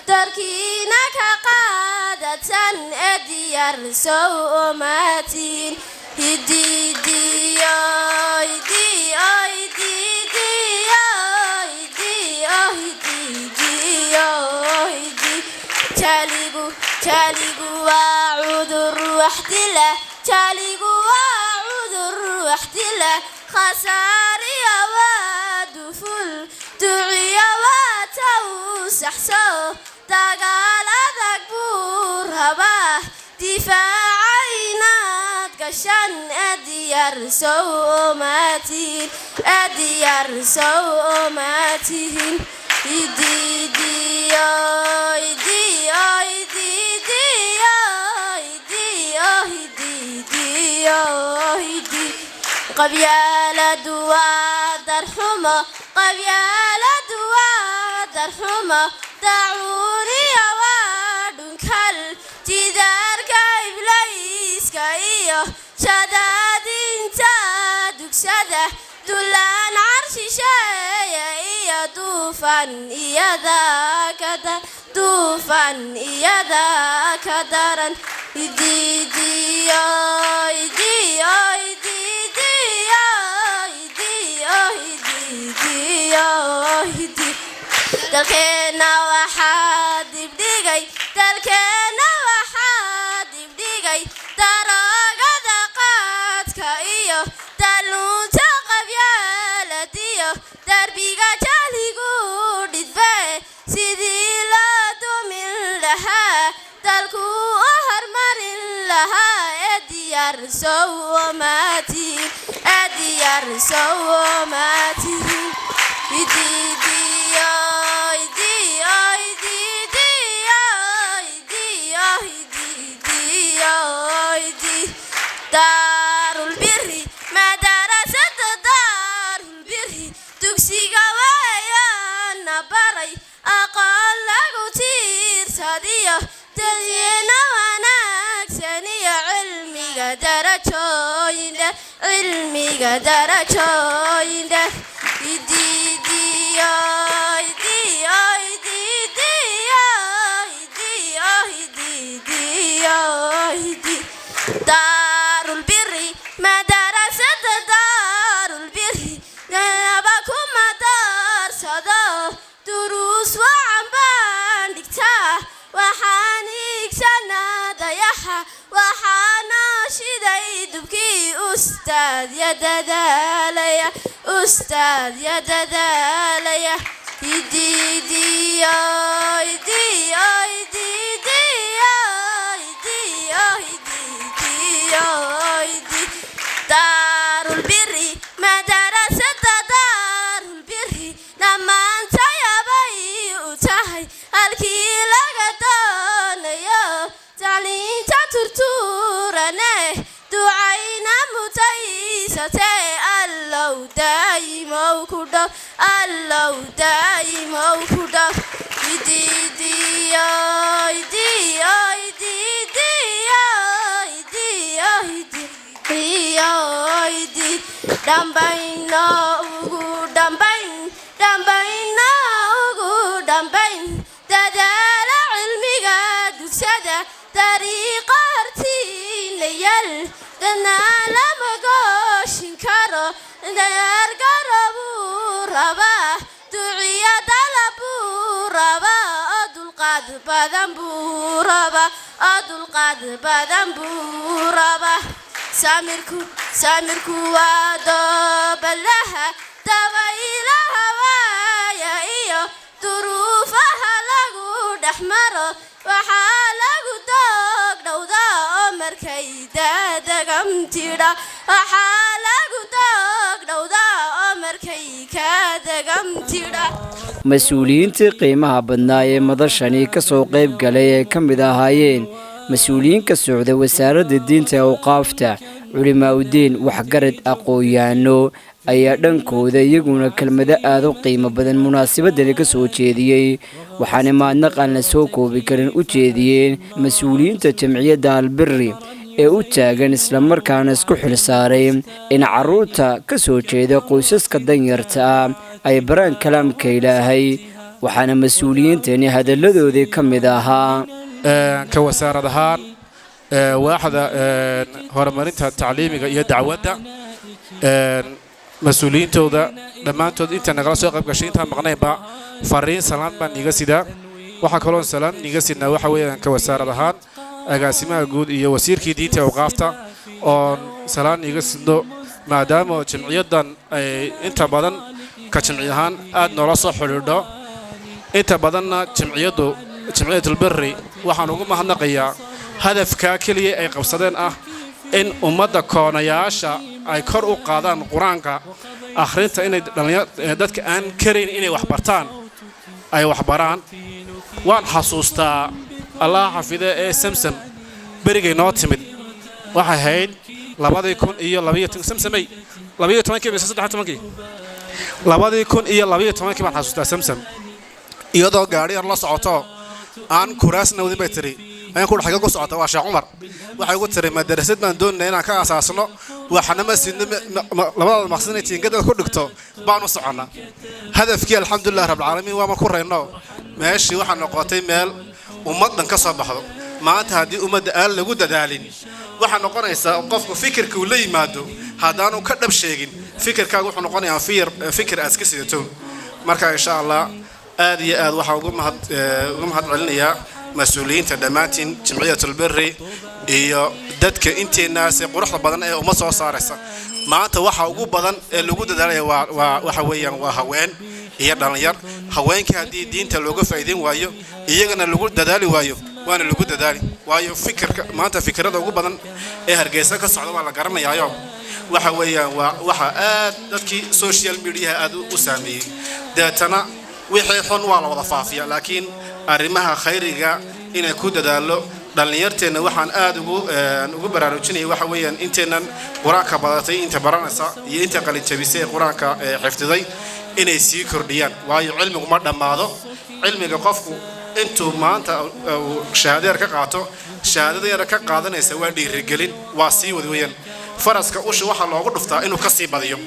darkiina ka qaadatan ee diyaar sow umaatiin. Hididiyo hidiyo hididiyo hidiyo hididiyo hidi. Jaligu jaligu waa cudur waxdila, jaligu waa cudur waxdila, khasaariya waa duful duciya waa tawsaxso, dagaal adag buu rabaa difaaca inaad gashan ee diyaar sow umaatiin, ee diyaar sow umaatihin. Hididiyo hidiyo hididiyo hidiyo hididiyo hidi. Qabyaaladu waa darxumo, qabyaaladu waa darxumo, dacuuniya waa dhunkal jidaarka iblayska iyo shadaadinta dugsada, dulaan carshisheeya iyo duufan iyada kada, duufan iyada ka daran. Hididiyo hidiyo hididiyo hidiyo hididiyo hidi. Dalkeenna waxaa dibdhigay, dalkeenna waxaa dibdhigay daroogada qaadka iyo daluunta qabyaaladiyo darbiga jahligu dhidbe. Sidii loo dumin lahaa dalku u hormarin lahaa ee diyaar sow umaatiin, ee diyaar sow umaatiin. Hididiyo hidiyo hididiyo hidiyo hididiyo hidi. Daarulbiri madarasada, daarulbiri dugsiga weeyaana baray aqoon lagu tiirsadiyo dadina wanaagsan iyo cilmiga darajooyindhe, cilmiga darajooyindhe. Hididiyo hidiyo hididiyo hidiyo hididiyo hidi. Daarulbiri madarasada, daarulbiri naba kuma darsado, duruus wacan baan dhigtaa, waxaan higsanaa dayaxa, waxaana shiday dubkii ustaad ya dadaalaya, ustaad ya dadaalaya. Hididiyo hidiyo hididiyo hidiyo hididiyo hidi. Daarulbiri madarasada, daarulbiri dhammaantayabay u tahay halkii laga doonayo tacliinta turtuurane, ducayna mutaysatee allow daa'imow ku dhow, allow daa'imow ku dhow. Hididiyo hidiyo hididiyo hidiyo hidiyo hidi. Dhambayno ugu dhambayn, dhambayno ugu dhambayn, dadaala cilmiga dugsada, dariiqa hortiinayal dadna lama gooshin karo, daargaro buu rabaa, duciya dalab buu rabaa oo dulqaad badan buu rabaa, oo dulqaad badan buu rabaa. Samirku samirku waa doobalaha dabaylaha waaya iyo duruufaha lagu dhex maro, waxaa lagu doog dhowdaa oo markay daadagamtidha, waxaa lagu doog dhowdaa oo markay ka dagamtidha. Mas-uuliyiintii qiimaha badnaa ee madashani ka soo qayb galay ee ka mid ahaayeen Mas-uuliyiin ka socda wasaaradda diinta ee awqaafta, culimaaudiin, waxgarad, aqoon-yahano ayaa dhankooda iyaguna kelmado aada u qiimo badan munaasabadani ka soo jeediyey, waxaana mahadnaq aan la soo koobi karin u jeediyeen mas-uuliyiinta jamciyadda Albiri ee u taagan islamarkaana isku xilsaaray in carruurta ka soo jeeda qoysaska danyarta ah ay baraan kalaamka Ilaahay. Waxaana mas-uuliyiintani hadalladoodii ka mid ahaa: Ka wasaarad ahaan, waaxda horumarinta tacliimiga iyo dacwadda, mas-uuliyiintooda dhammaantood inta nagala soo qayb gashay, intaan maqnaynba, fariin salaan baan niiga sidaa. Waxaa kaloon salaan niiga sidnaa waxa weeyaan, ka wasaarad ahaan, agaasimaha guud iyo wasiirkii diinta awqaafta oon salaan niiga sidno, maadaama jamciyaddan ay inta badan ka jamci ahaan aad noola soo xidhiidho. Inta badanna jamciyaddu, Jamciyatulbiri, waxaan ugu mahadnaqayaa hadafkaa keliya ay qabsadeen ah in ummadda koonayaasha ay kor u qaadaan qur-aanka akhrinta, inay dadka aan karayn inay wax bartaan ay wax baraan. Waan xasuustaa, Allah xafide ee Samsam berigay noo timid, waxay ahayd 2012. Samsamey, 12-kii mise 13-kii? 2012-kii baan xasuustaa. Samsam iyadoo gaadhi yar la socoto aan kuraasna wadin bay tiri, ayaan ku xagga ku socota? Waa Sheekh Cumar. Waxay ugu tiri, madarasad baan doonayna inaan ka asaasno, waxna ma sidno, labadaada maqsin inay jiingada ku dhigto baan u soconnaa. Hadafkii, alxamdulilah rabbilcaalamiin, waa ma ku rayno. Meeshii waxaa noqotay meel ummaddan ka soo baxdo. Maanta haddii ummadda aan lagu dadaalin, waxaa noqonaysaa qofku fikirka uu la yimaado haddaanu ka dhab sheegin, fikirkaaga wuxuu noqonayaa fikir aad iska sidato. Marka insha Allah aad iyo aad waxaa uga mahad celinayaa mas-uuliyiinta dhammaantiin Jamciyatulbiri iyo dadka inteenaas quruxda badan ee uma soo saaraysa. Maanta waxa ugu badan ee lagu dadaalaya waa waxa weeyaan waa haween iyo dhalinyar. Haweenkii haddii diinta looga faa'iideyn waayo, iyagana lagu dadaali waayo, waana lagu dadaali waayo. Fikirka maanta, fikirada ugu badan ee Hargeysa ka socda waa la garanayaayo, waxa weeyaan waa waxa aad dadkii social mediaha aad u saameeyey. Deetana wixii xun waa la wada faafiya, laakiin arrimaha khayriga inay ku dadaalo dhallinyarteenna waxaan aad ugu baraarujinaya waxa weeyaan inteennan qur-aanka badatay, inta baranaysa iyo inta qalinjabisay ee qur-aanka xifdiday inay sii kordhiyaan, waayo cilmigu ma dhammaado. Cilmiga qofku intuu maanta uu shahaado yar ka qaato, shahaadada yar ka qaadanaysa waa dhiirigelin, waa sii wad weeyaan. Faraska usha waxaa loogu dhuftaa inuu ka sii badiyo.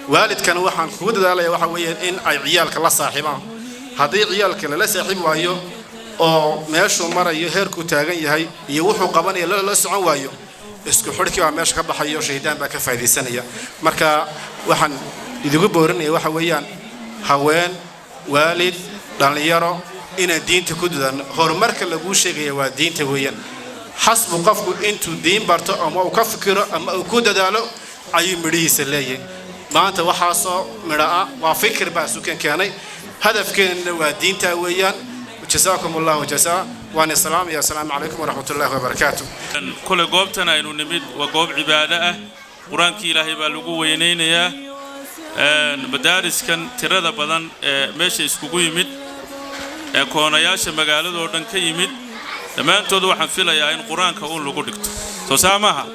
Waalidkana waxaan kugu dadaalaya waxa weeyaan in ay ciyaalka la saaxiibaan. Haddii ciyaalka lala saaxiib waayo oo meeshuu marayo, heerkuu taagan yahay iyo wuxuu qabanaya lala socon waayo, isku xidhkii baa meesha ka baxayo, shaydaan baa ka faa'iidaysanaya. Marka waxaan idigu boorinaya waxa weeyaan haween, waalid, dhallinyaro, inaan diinta ku dadaalno. Horumarka laguu sheegaya waa diinta weeyaan. Xasbu qofku intuu diin barto ama uu ka fikiro ama uu ku dadaalo ayuu midhihiisa leeyahay. Maanta waxaasoo midho ah waa fikir baa sukan keenay. Hadafkeenna waa diinta weeyaan. Jasaakum Allahu jasaa, waan islaamaya. Asalaamu calaykum waraxmat ullahi wabarakaatu. Kole goobtan aynu nimid waa goob cibaado ah, qur-aankii Ilaahay baa lagu weynaynayaa. Madaariskan tirada badan ee meesha iskugu yimid ee koonayaasha magaaladoo dhan ka yimid, dhammaantood waxaan filayaa in qur-aanka uun lagu dhigto, soo saa maaha?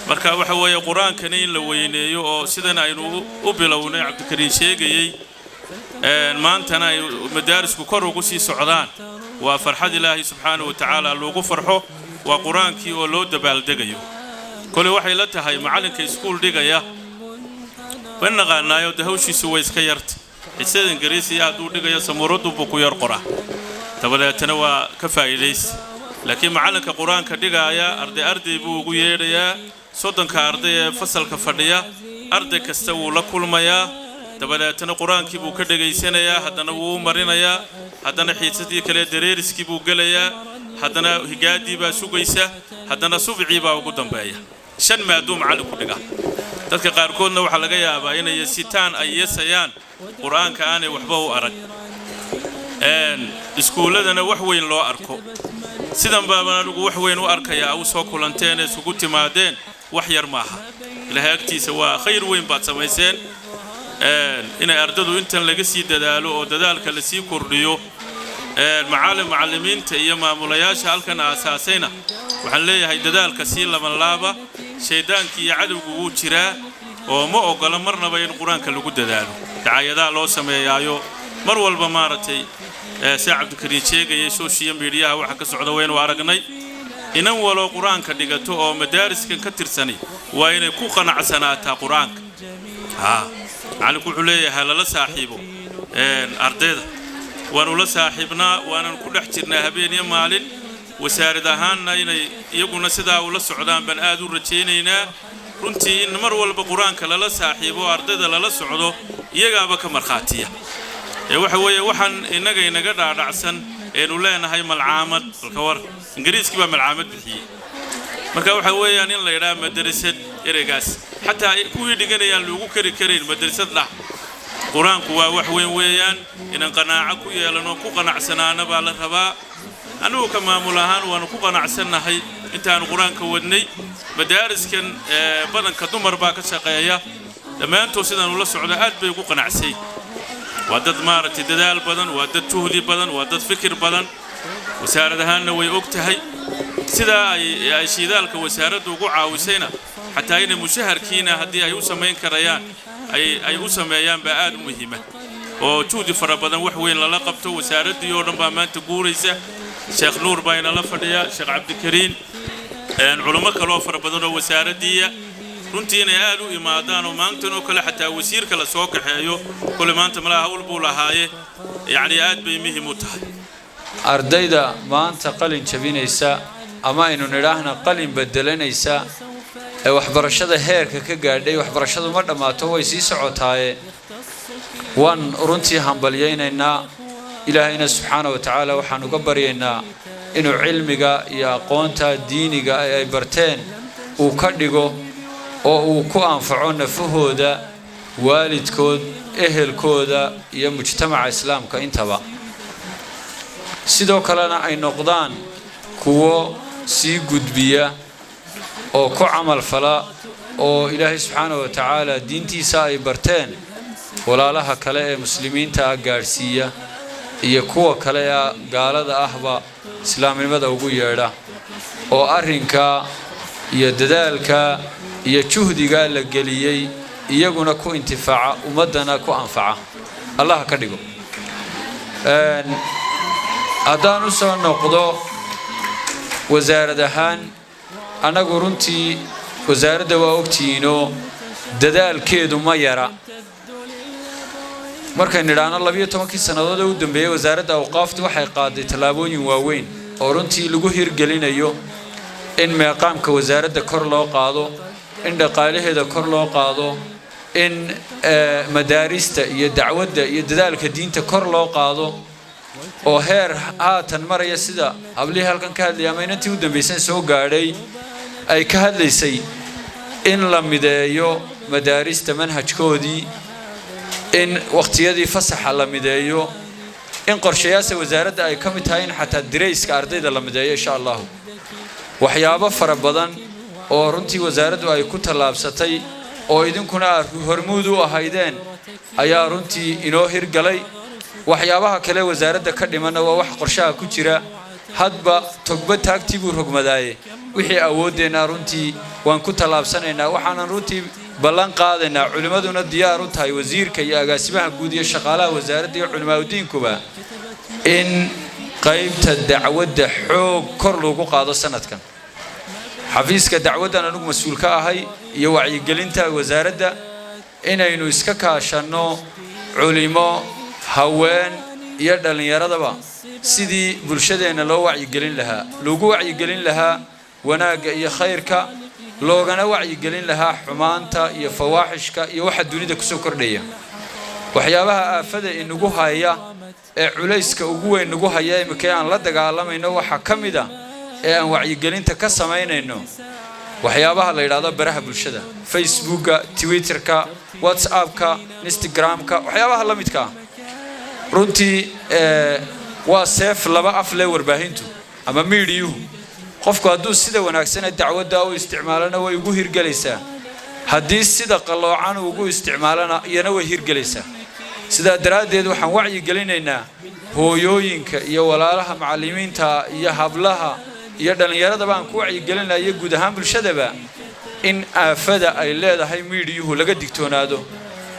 Marka waxa weeye qur-aankani in la weyneeyo oo sidan aynu u bilownay, Cabdikariin sheegayey, maantana ay madaarisku kor ugu sii socdaan, waa farxad Ilaahay subxaanahu wa tacaala loogu farxo, waa qur-aankii oo loo dabaaldegayo. Kole waxay la tahay macallinka iskuul dhigaya ma naqaanaayo, dee hawshiisu way iska yarta. Xisada Ingiriisiya hadduu dhigayo, samuuraddu buu ku yar qoraa, dabadeetana waa ka faa'iidaysa. Laakiin macallinka qur-aanka dhigaaya arday arday buu ugu yeedhayaa. 30-ka arday ee fasalka fadhiya arday kasta wuu la kulmayaa, dabadeetana qur-aankii buu ka dhegaysanayaa, haddana wuu u marinayaa, haddana xiisadii kale dareeriskii buu gelayaa, haddana higaadii baa sugaysa, haddana subcii baa ugu dambeeya. Shan maaduu macallinku dhigaa. Dadka qaarkoodna waxaa laga yaabaa inay yasitaan ay yesayaan qur-aanka, aanay waxba u arag, iskuulladana wax weyn loo arko. Sidan baaban anigu wax weyn u arkayaa u soo kulanteen ee isugu timaadeen, wax yar maaha. Ilaahay agtiisa waa khayr weyn baad samayseen. Inay ardadu intan laga sii dadaalo oo dadaalka lasii kordhiyo. Macallin, macallimiinta iyo maamulayaasha halkan aasaasayna waxaan leeyahay dadaalka sii labanlaaba. Shaydaankii iyo cadowgu wuu jiraa oo ma oggola marnaba in Qur-aanka lagu dadaalo. Dacaayadaha loo sameeyaayo mar walba, maaragtay, see Cabdikariin sheegayay, social mediaha waxa ka socda waynu aragnay. Inan waloo Qur-aanka dhigato oo madaariskan ka tirsani waa inay ku qanacsanaataa Qur-aanka. Haa, macallinku wuxuu leeyahay lala saaxiibo ardayda. Waanu la saaxiibnaa, waanan ku dhex jirnaa habeen iyo maalin. Wasaarad ahaanna inay iyaguna sidaa ula socdaan baan aad u rajaynaynaa. Runtii in mar walba Qur-aanka lala saaxiibo oo ardayda lala socdo, iyagaaba ka markhaatiya. Ee waxa weeye, waxaan innaga inaga dhaadhacsan eenu leenahay malcaamad, balka war Ingiriiskii baa malcaamad bixiyey. Marka waxa weeyaan in la yidhaha madrasad, ereygaas xataa kuwii dhiganayaan loogu kari karayn madrasad dhah. Qur-aanku waa wax weyn weeyaan. Inaan qanaaco ku yeelano, ku qanacsanaana baa la rabaa. Anigu ka maamul ahaan waanu ku qanacsannahay intaanu Qur-aanka wadnay. Madaariskan badanka dumar baa ka shaqeeya dhammaantood. Sidaan ula socdo aad bay ugu qanacsay. Waa dad, maaragtay, dadaal badan, waa dad juhdi badan, waa dad fikir badan. Wasaarad ahaanna way og tahay sidaa ay shiidaalka wasaaraddu ugu caawisayna, xataa inay mushaharkiina haddii ay u samayn karayaan ay u sameeyaan baa aad u muhiima, oo juhdi fara badan wax weyn lala qabto. Wasaaraddii oo dhan baa maanta guuraysa. Sheekh Nuur baa inala fadhiya, Sheekh Cabdikariin, culummo kaloo fara badan oo wasaaraddiiya. Runtii inay aad u imaadaan oo maantan oo kale xataa wasiirka la soo kaxeeyo, kole maanta malaha hawl buu lahaaye, yacni aad bay muhiim u tahay. Ardayda maanta qalin jabinaysa, ama aynu nidhaahna qalin bedelanaysa, ee waxbarashada heerka ka gaadhay, waxbarashadu ma dhammaato, way sii socotaaye, waan runtii hambalyaynaynaa. Ilaahayna subxaana wa tacaala waxaan uga baryaynaa inuu cilmiga iyo aqoonta diiniga ee ay barteen uu ka dhigo oo uu ku anfaco nafahooda, waalidkood, ehelkooda iyo mujtamaca Islaamka intaba. Sidoo kalena ay noqdaan kuwo sii gudbiya oo ku camal fala, oo Ilaahay subxaana wa tacaala diintiisa ay barteen walaalaha kale ee muslimiinta ah gaadhsiiya, iyo kuwa kale ee gaalada ahba islaamnimada ugu yeedha, oo arrinka iyo dadaalka iyo juhdiga la geliyey iyaguna ku intifaaca, ummaddana ku anfaca Allah ka dhigo. Haddaan u soo noqdo wasaarad ahaan, annagu runtii wasaaradda waa ogtihiinoo dadaalkeedu ma yara. Markaynu idhaahno 12-kii sannadood ee u dambeeyey, Wasaaradda Awqaaftu waxay qaaday tallaabooyin waaweyn oo runtii lagu hirgelinayo in meeqaamka wasaaradda kor loo qaado, in dhaqaalaheeda kor loo qaado, in madaarista iyo dacwadda iyo dadaalka diinta kor loo qaado, oo heer haatan maraya sida hablihii halkan ka hadlayay ama inantii u dambaysan soo gaadhay ay ka hadlaysay, in la mideeyo madaarista manhajkoodii, in wakhtiyadii fasaxa la mideeyo, in qorshayaasha wasaaradda ay ka mid tahay in xataa dirayska ardayda la mideeyo, insha Allahu. Waxyaabo fara badan oo runtii wasaaraddu ay ku tallaabsatay oo idinkuna aad hormuud u ahaydeen ayaa runtii inoo hirgalay. Waxyaabaha kale wasaaradda ka dhimanna waa wax qorshaha ku jira. Hadba togba taagtii buu rogmadaaye, wixii awooddeenna runtii waan ku tallaabsanaynaa. Waxaanan runtii ballan qaadaynaa, culimmaduna diyaar u tahay, wasiirka iyo agaasimaha guud iyo shaqaalaha wasaaradda iyo culimaadudiinkuba, in qaybta dacwadda xoog kor loogu qaado sanadkan. Xafiiska dacwaddan anigu mas-uul ka ahay iyo wacyigelinta wasaaradda, inaynu iska kaashanno culimo, haween iyo dhallinyaradaba, sidii bulshadeenna loo wacyigelin lahaa, loogu wacyigelin lahaa wanaagga iyo khayrka, loogana wacyigelin lahaa xumaanta iyo fawaaxishka iyo waxa dunida kusoo kordhaya. Waxyaabaha aafada inagu haya ee culayska ugu weyn nagu haya imika aan la dagaalamayno waxaa ka mid ah ee aan wacyigelinta ka samaynayno waxyaabaha la yidhaahdo baraha bulshada, Facebooka, Twitterka, WhatsAppka, Instagramka, waxyaabaha la midka ah. Runtii waa seef laba af leh warbaahintu ama miidiyuhu. Qofku hadduu sida wanaagsane dacwadda u isticmaalana way ugu hirgelaysaa, haddii sida qalloocan ugu isticmaalana iyana way hirgelaysaa. Sidaa daraaddeed waxaan wacyi gelinaynaa hooyooyinka iyo walaalaha macallimiinta iyo hablaha iyo dhallinyaradaba aan ku wacyigelinaya guud ahaan bulshadaba in aafada ay leedahay miidhiyuhu laga digtoonaado,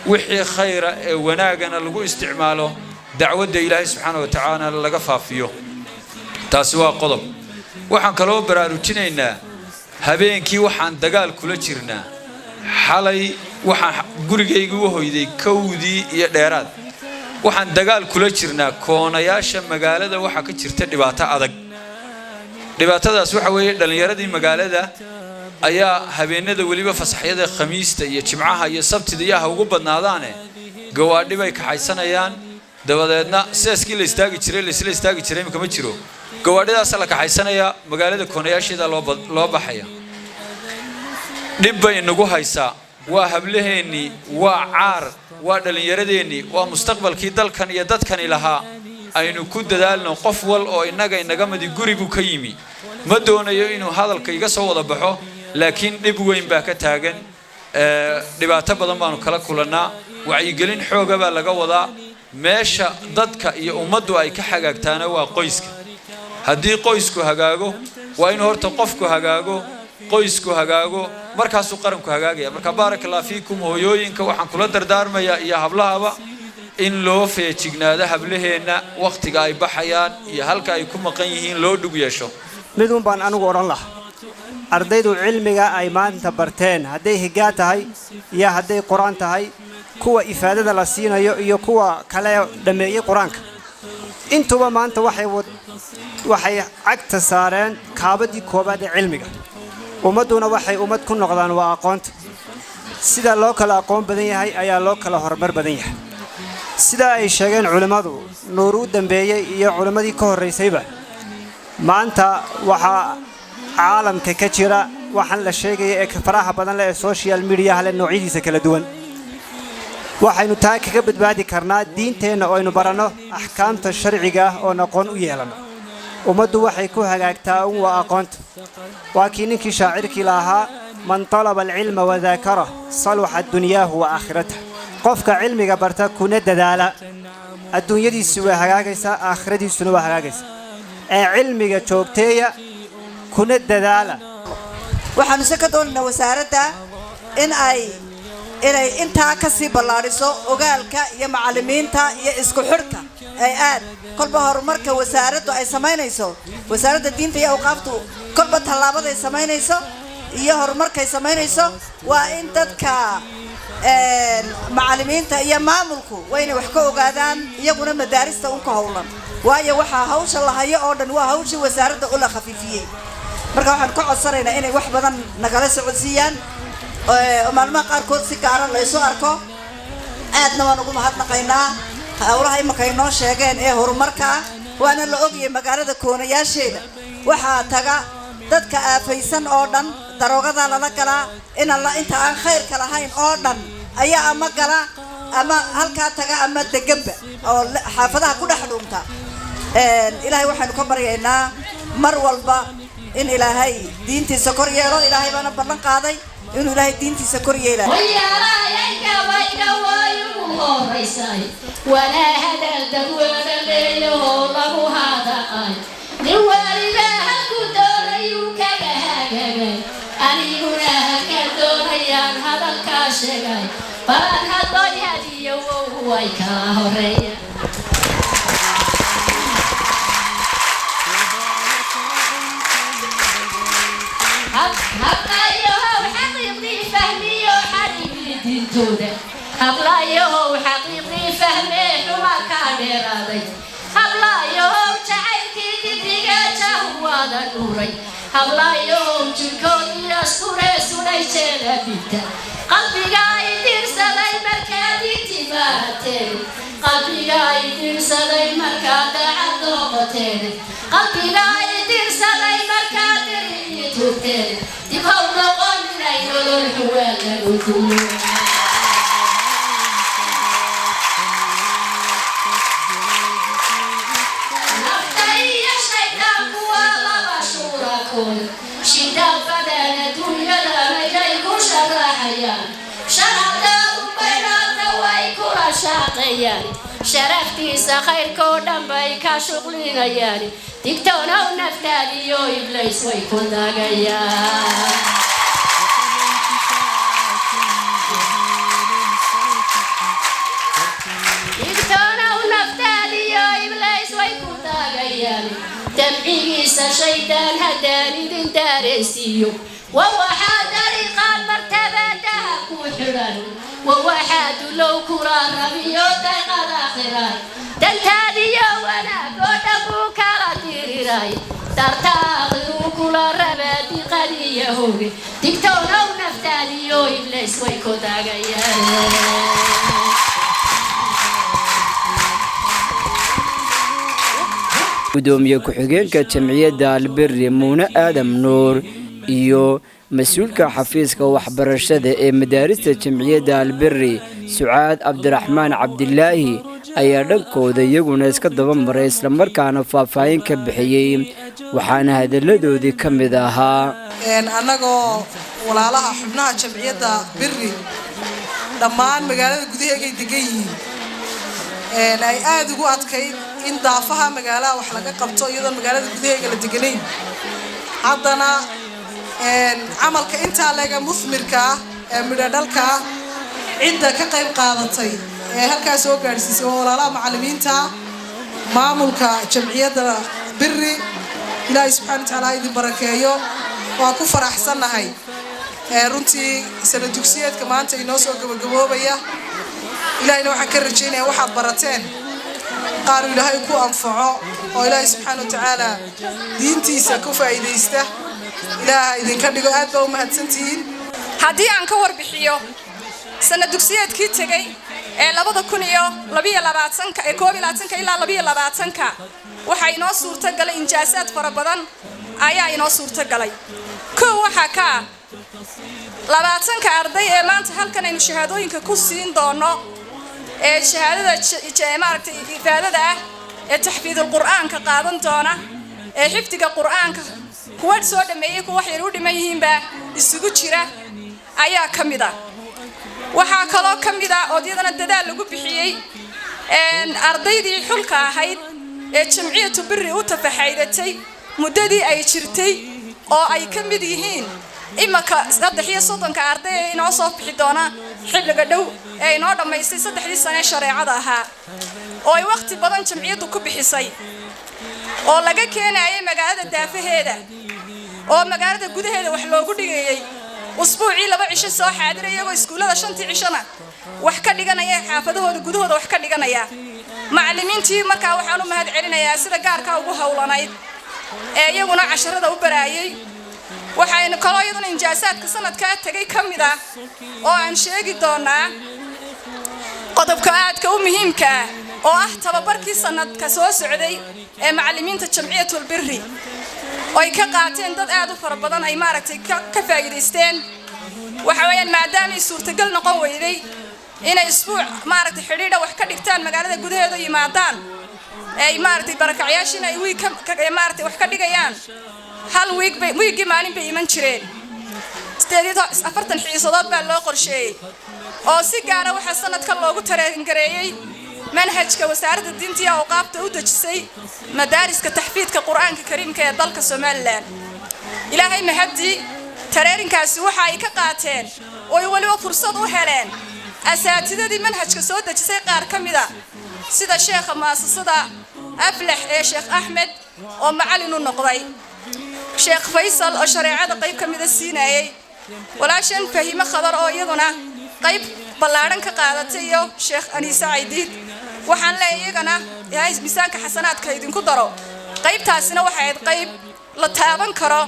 wixii khayra ee wanaagana lagu isticmaalo, dacwadda Ilaahay subxaana wa tacaala laga faafiyo. Taasi waa qodob. Waxaan kaloo baraarujinaynaa habeenkii waxaan dagaal kula jirnaa. Xalay waxaan gurigayga u hoyday 1dii iyo dheeraad. Waxaan dagaal kula jirnaa koonayaasha magaalada. Waxaa ka jirta dhibaato adag. Dhibaatadaas waxa weeye dhallinyaradii magaalada ayaa habeenada, weliba fasaxyada Khamiista iyo Jimcaha iyo Sabtida iyo ha ugu badnaadaane, gawaadhi bay kaxaysanayaan. Dabadeedna seeskii la istaagi jiray, laisla istaagi jiray, imika ma jiro. Gawaadhidaasa la kaxaysanayaa, magaalada koonayaasheeda loo baxaya. Dhib bay nagu haysaa. Waa hablaheennii, waa caar, waa dhallinyaradeenii, waa mustaqbalkii dalkan iyo dadkani lahaa. Aynu ku dadaalno. Qof wal oo innaga inaga midi guri buu ka yimi. Ma doonayo inuu hadalka iga soo wada baxo, laakiin dhib weyn baa ka taagan. Dhibaato badan baanu kala kulannaa. Wacyigelin xooga baa laga wadaa. Meesha dadka iyo ummaddu ay ka hagaagtaana waa qoyska. Haddii qoysku hagaago, waa inuu horta qofku hagaago, qoysku hagaago, markaasuu qaranku hagaagaya. Marka baaraka Allah fiikum. Hooyooyinka waxaan kula dardaarmayaa iyo hablahaba in loo feejignaado hablaheenna, wakhtiga ay baxayaan iyo halka ay ku maqan yihiin loo dhug yeesho. Mid un baan anigu odhan lahaa: ardaydu cilmiga ay maanta barteen, hadday higaa tahay iyo hadday Qur-aan tahay, kuwa ifaadada la siinayo iyo kuwa kale dhammeeyey Qur-aanka, intuba maanta waxay cagta saareen kaabadii koowaad ee cilmiga. Ummadduna waxay ummad ku noqdaan waa aqoonta. Sida loo kala aqoon badan yahay ayaa loo kala horumar badan yahay. Sida ay sheegeen culimmadu Nuur u dambeeyey iyo culimmadii ka horraysayba, maanta waxaa caalamka ka jira waxaan la sheegaya ee faraha badan leh ee social mediaha leh noocyadiisa kala duwan. Waxaynu taa kaga badbaadi karnaa diinteenna oo aynu baranno, axkaamta sharciga ah oon aqoon u yeelanno. Ummaddu waxay ku hagaagtaa un waa aqoonta. Waa kii ninkii shaacirkii lahaa: "Man talaba alcilma wadaakarah saluxat dunyaahu wa aakhiratahu." Qofka cilmiga barta kuna dadaala, adduunyadiisu way hagaagaysaa, aakhiradiisuna waa hagaagaysaa. Ee cilmiga joogteeya kuna dadaala. Waxaanu se ka doonaynaa wasaaradda in ay inay intaa ka sii ballaadhiso ogaalka iyo macallimiinta iyo isku xidhka ay aad kolba horumarka wasaaraddu ay samaynayso, Wasaaradda Diinta iyo Awqaaftu kolba tallaabaday samaynayso iyo horumarkay samaynayso. Waa in dadka macallimiinta iyo maamulku waa inay wax ka ogaadaan iyaguna madaarista un ka howlan, waayo waxaa hawsha la hayo oo dhan waa hawshii wasaaradda oo la khafiifiyey. Marka waxaan ka codsanaynaa inay wax badan nagala socodsiiyaan oo maalmaha qaarkood si gaara laysu arko. Aadna waan ugu mahadnaqaynaa howlaha imanka ay noo sheegeen ee horumarka ah. Waana la ogyahay magaalada koonayaasheeda waxaa taga dadka aafaysan oo dhan, daroogada lala galaa, in alla inta aan khayrka lahayn oo dhan ayaa ama gala ama halkaa taga ama deganba oo xaafadaha ku dhex dhuunta. Ilaahay waxaynu ka baryaynaa mar walba in Ilaahay diintiisa kor yeelo. Ilaahay baana ballan qaaday inuu Ilaahay diintiisa kor yeelayo. Walaa hadal dadwada leeyahoo lagu hadaqay, nin waliba halku doonayuu kaga hagagay. Aniguna halka doonayaan hadalkaa sheegay, balan hadlooy hadiyo wow way kala horeeya. Hablayahow xaqiiqdii fahmiyo xariigii diintooda, hablayahow xaqiiqdii fahmee xuma kaa dheeraaday, hablayahow jacaylkii dibiga jahuwaada dhuuray, hablayahow jirkoodii asturee sudhay jeela bidta, qalbiga ay dirsaday markaad intimaateen, qalbiga ay dirsaday markaad daacad noqoteen, qalbiga ay dirsaday markaad diriyi turteen, dib haw noqon inay nolol xuwaa lagu duwo. Nafta iyo shaydaanku waa laba shurakood, shidaal badan adduunyadana yay ku sharaxayaan, sharcadaadu baydhaanta way kula. hadaaqayaan, sharaftiisa khayrkoo dhan bay ka shuqlinayaan. Digtoonow naftaadiyo, Iblays way ku dagayaan. Digtoonow naftaadiyo, Iblays way ku dagayaan. Damcigiisa shaydaan haddaan idin daaraysiiyo, wa waxaa dariiqaan martabadaha ku xidhan, wa waxaa dulow kula rabiyo dayqad akhira. Dantaadiyo wanaag oo dhan buu kala diriray, darta aakhiruu kula rabaa diqadiya hoge. Digtoonow naftaadiyo, Iblays way ku dagayaan. Gudoomiye ku-xigeenka jamciyadda Alberi, Muune Aadam Nuur, iyo mas-uulka xafiiska waxbarashada ee madaarista jamciyadda Alberi, Sucaad Cabdiraxmaan Cabdilaahi, ayaa dhankooda iyaguna iska daba maray islamarkaana faahfaahin ka bixiyey, waxaana hadalladoodii ka mid ahaa: Annagoo walaalaha xubnaha jamciyadda Biri dhammaan magaalada gudaheegay degan yihiin, ay aada ugu adkayd in daafaha magaalaha wax laga qabto iyadoon magaalada gudaheega la deganayn, haddana camalka intaa lega muthmirka ah ee midho dhalka ah cidda ka qayb qaadatay ee halkaas soo gaadhsiisay waa walaalaha macallimiinta, maamulka jamciyadda Biri. Ilaahay subxana wa tacaala ha idin barakeeyo. Waan ku faraxsannahay runtii sana dugsiyeedka maanta inoo soo gabagaboobaya. Ilaahayna waxaan ka rajaynaya waxaad barateen qaar uu Ilaahay ku anfaco oo Ilaahay subxaana wa tacaala diintiisa ku faa'iidaysta Ilaaha idinka dhigo. Aad baa u mahadsantihiin. Haddii aan ka warbixiyo sana dugsiyeedkii tegey ee 2022-ka ee 21-ka ilaa 22-ka, waxaa inoo suurtagalay injaasaad fara badan ayaa inoo suurtagalay. Kow waxaa ka ah 20-ka arday ee maanta halkan aynu shahaadooyinka ku siin doono ee shahaadada maaragtay ifaadada ah ee taxfiidul qur'aanka qaadan doona, ee xifdiga qur'aanka kuwa soo dhameeyey, kuwa wax yar u dhiman yihiinbaa isugu jira ayaa ka mid ah. Waxaa kaloo ka mid ah oo iyadana dadaal lagu bixiyey ardaydii xulka ahayd ee jamciyatu Biri u tafaxaydatay muddadii ay jirtay, oo ay ka mid yihiin imaka 33-ka arday ee inoo soo bixi doona xilliga dhow ee inoo dhammaystay 3-dii sane shareecada ahaa, oo ay wakhti badan jamciyaddu ku bixisay, oo laga keenayay magaalada daafaheeda oo magaalada gudaheeda wax loogu dhigayay, usbuucii 2 cisho soo xaadira, iyagoo iskuullada 5-tii cishona wax ka dhiganaya, xaafadahooda gudahooda wax ka dhiganaya. Macallimiintii markaa waxaan u mahad celinayaa sida gaarkaa ugu howlanayd ee iyaguna casharada u baraayay. Waxaynu kaloo iyaduna injaasaadka sanadkaa tegay ka mid ah oo aan sheegi doonaa qodobka aadka u muhiimka ah oo ah tababarkii sanadka soo socday ee macallimiinta jamciyatul Biri oo ay ka qaateen dad aad u fara badan, ay maaragtay ka faa'iidaysteen. Waxa weeyaan, maadaamay suurtagal noqon weyday inay isbuuc maaragtay xidhiidha wax ka dhigtaan magaalada gudaheeda yimaadaan, ay maaragtay barakacyaashiina ay wiig ka maaragtay wax ka dhigayaan, hal wiig bay wiiggii maalin bay iman jireen. 48 xiisadood baa loo qorsheeyey, oo si gaara waxaa sanadkan loogu tareengareeyey manhajka wasaaradda diinta iyo awqaafta u dejisay madaariska taxfiidka qur'aanka kariimka ee dalka Somaliland. Ilaahay mahadii, tareerinkaasi waxa ay ka qaateen oo ay weliba fursad u heleen asaatidadii manhajka soo dejisay qaar ka mida, sida sheekha mu'asasada Aflax ee Sheekh Axmed oo macallin u noqday, Sheekh Faysal oo shareecada qayb ka mida siinayay, walaashan Fahime Khadar oo iyaduna qayb ballaadhan ka qaadatay, iyo Sheekh Aniise Caydiid. Waxaan leeyahay iyagana Ilaahay miisaanka xasanaadka idinku daro. Qaybtaasina waxay ahayd qayb la taaban karo.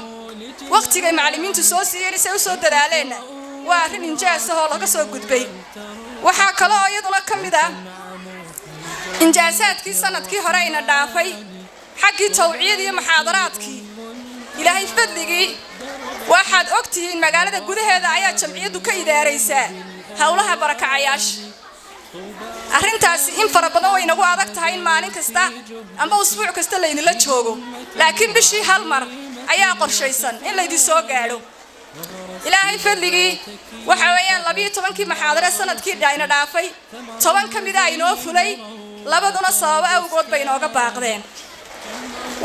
Waqtigay macallimiintu soo siiyeen isay u soo dadaaleenna waa arrin injaas ah oo laga soo gudbay. Waxaa kale oo iyaduna ka mid ah injaasaadkii sanadkii hore ayna dhaafay xaggii tawciyadii iyo muxaadaraadkii. Ilaahay fadligii, waxaad og tihiin magaalada gudaheeda ayaa jamciyaddu ka idaaraysaa howlaha barakacayaasha. Arrintaasi in fara badan way inagu adag tahay in maalin kasta amba usbuuc kasta laydinla joogo, laakiin bishii hal mar ayaa qorshaysan in laydin soo gaadho. Ilaahay fadligii waxa weeyaan 12-kii maxaadare sanadkii ayna dhaafay, 10 ka mid a inoo fulay, labaduna sababo awgood bay inooga baaqdeen.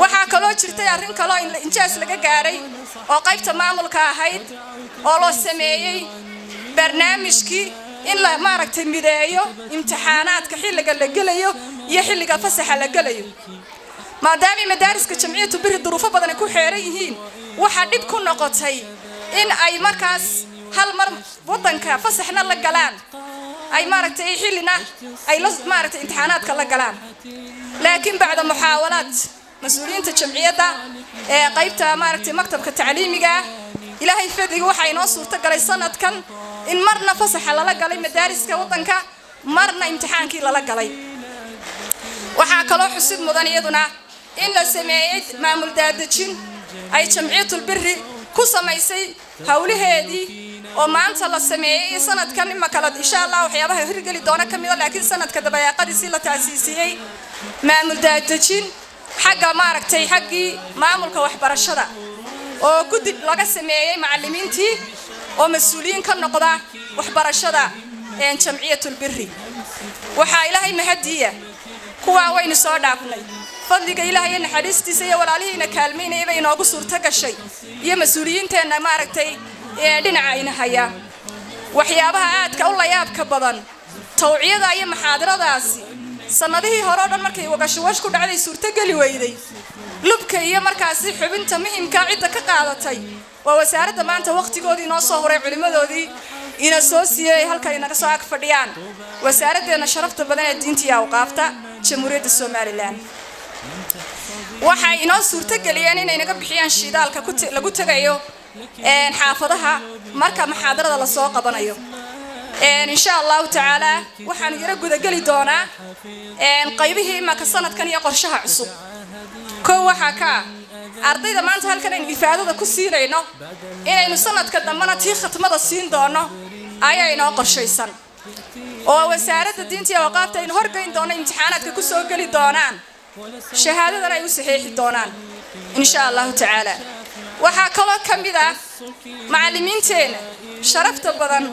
Waxaa kaloo jirtay arrin kaloo injaas laga gaadhay oo qaybta maamulka ahayd, oo loo sameeyey barnaamijkii in la maaragtay mideeyo imtixaanaadka xilliga la gelayo iyo xilliga fasaxa la gelayo, maadaamay madaariska Jamciyatu Biri duruufo badan ay ku xeeran yihiin. Waxaa dhib ku noqotay in ay markaas hal mar waddanka fasaxna la galaan, ay maaragtay xillina ay la maaragtay imtixaanaadka la galaan. Laakiin bacda muxaawalaad mas-uuliyiinta jamciyadda ee qaybta maaragtay maktabka tacliimiga ah, Ilaahay fadliga waxaa inoo suurto galay sanadkan in marna fasaxa lala galay madaariska waddanka, marna imtixaankii lala galay. Waxaa kaloo xusid mudan iyaduna in la sameeyey maamul daadejin ay Jamciyatul Biri ku samaysay howlaheedii, oo maanta la sameeyey sanadkan ima kale insha Allah waxyaabaha hirgeli doona ka mida, laakiin sanadka dabayaaqadiisii la taasiisiyey maamul daadejin xagga maaragtay xaggii maamulka waxbarashada, oo guddi laga sameeyey macallimiintii oo mas-uuliyiin ka noqda waxbarashada Jamciyatul Biri. Waxaa Ilaahay mahadiya kuwaa waynu soo dhaafnay. Fadliga Ilaahay iyo naxariistiisa iyo walaalihiina kaalmaynaya bay inoogu suurto gashay iyo mas-uuliyiinteenna maaragtay dhinaca ina haya. Waxyaabaha aadka u layaabka badan, tawciyada iyo maxaadiradaasi sannadihii hore oo dhan markay wagashawash ku dhacday suurtogeli weyday, lubka iyo markaasi xubinta muhimka cidda ka qaadatay waa wasaaradda maanta wakhtigoodii inoo soo huray, culimmadoodii ina soo siiyey, ay halkan inaga soo ag fadhiyaan, wasaaraddeena sharafta badan ee diinta iyo awqaafta Jamhuuriyadda Somalilan. Waxay inoo suurtogeliyeen inay naga bixiyaan shidaalka lagu tegayo xaafadaha marka maxaadarada lasoo qabanayo. Insha Allahu tacaala waxaanu yaro gudageli doonaa qaybihii imaka sanadkan iyo qorshaha cusub. Kow, waxaa ka ah ardayda maanta halkan aynu ifaadada ku siinayno inaynu sanadka dambena tii khatmada siin doono ayaa inoo qorshaysan, oo wasaaradda diinta iyo awqaafta aynu horgeyn doono, imtixaanaadka ku soo geli doonaan, shahaadadan ay u saxiixi doonaan insha Allahu tacaala. Waxaa kaloo ka mid ah macallimiinteenna sharafta badan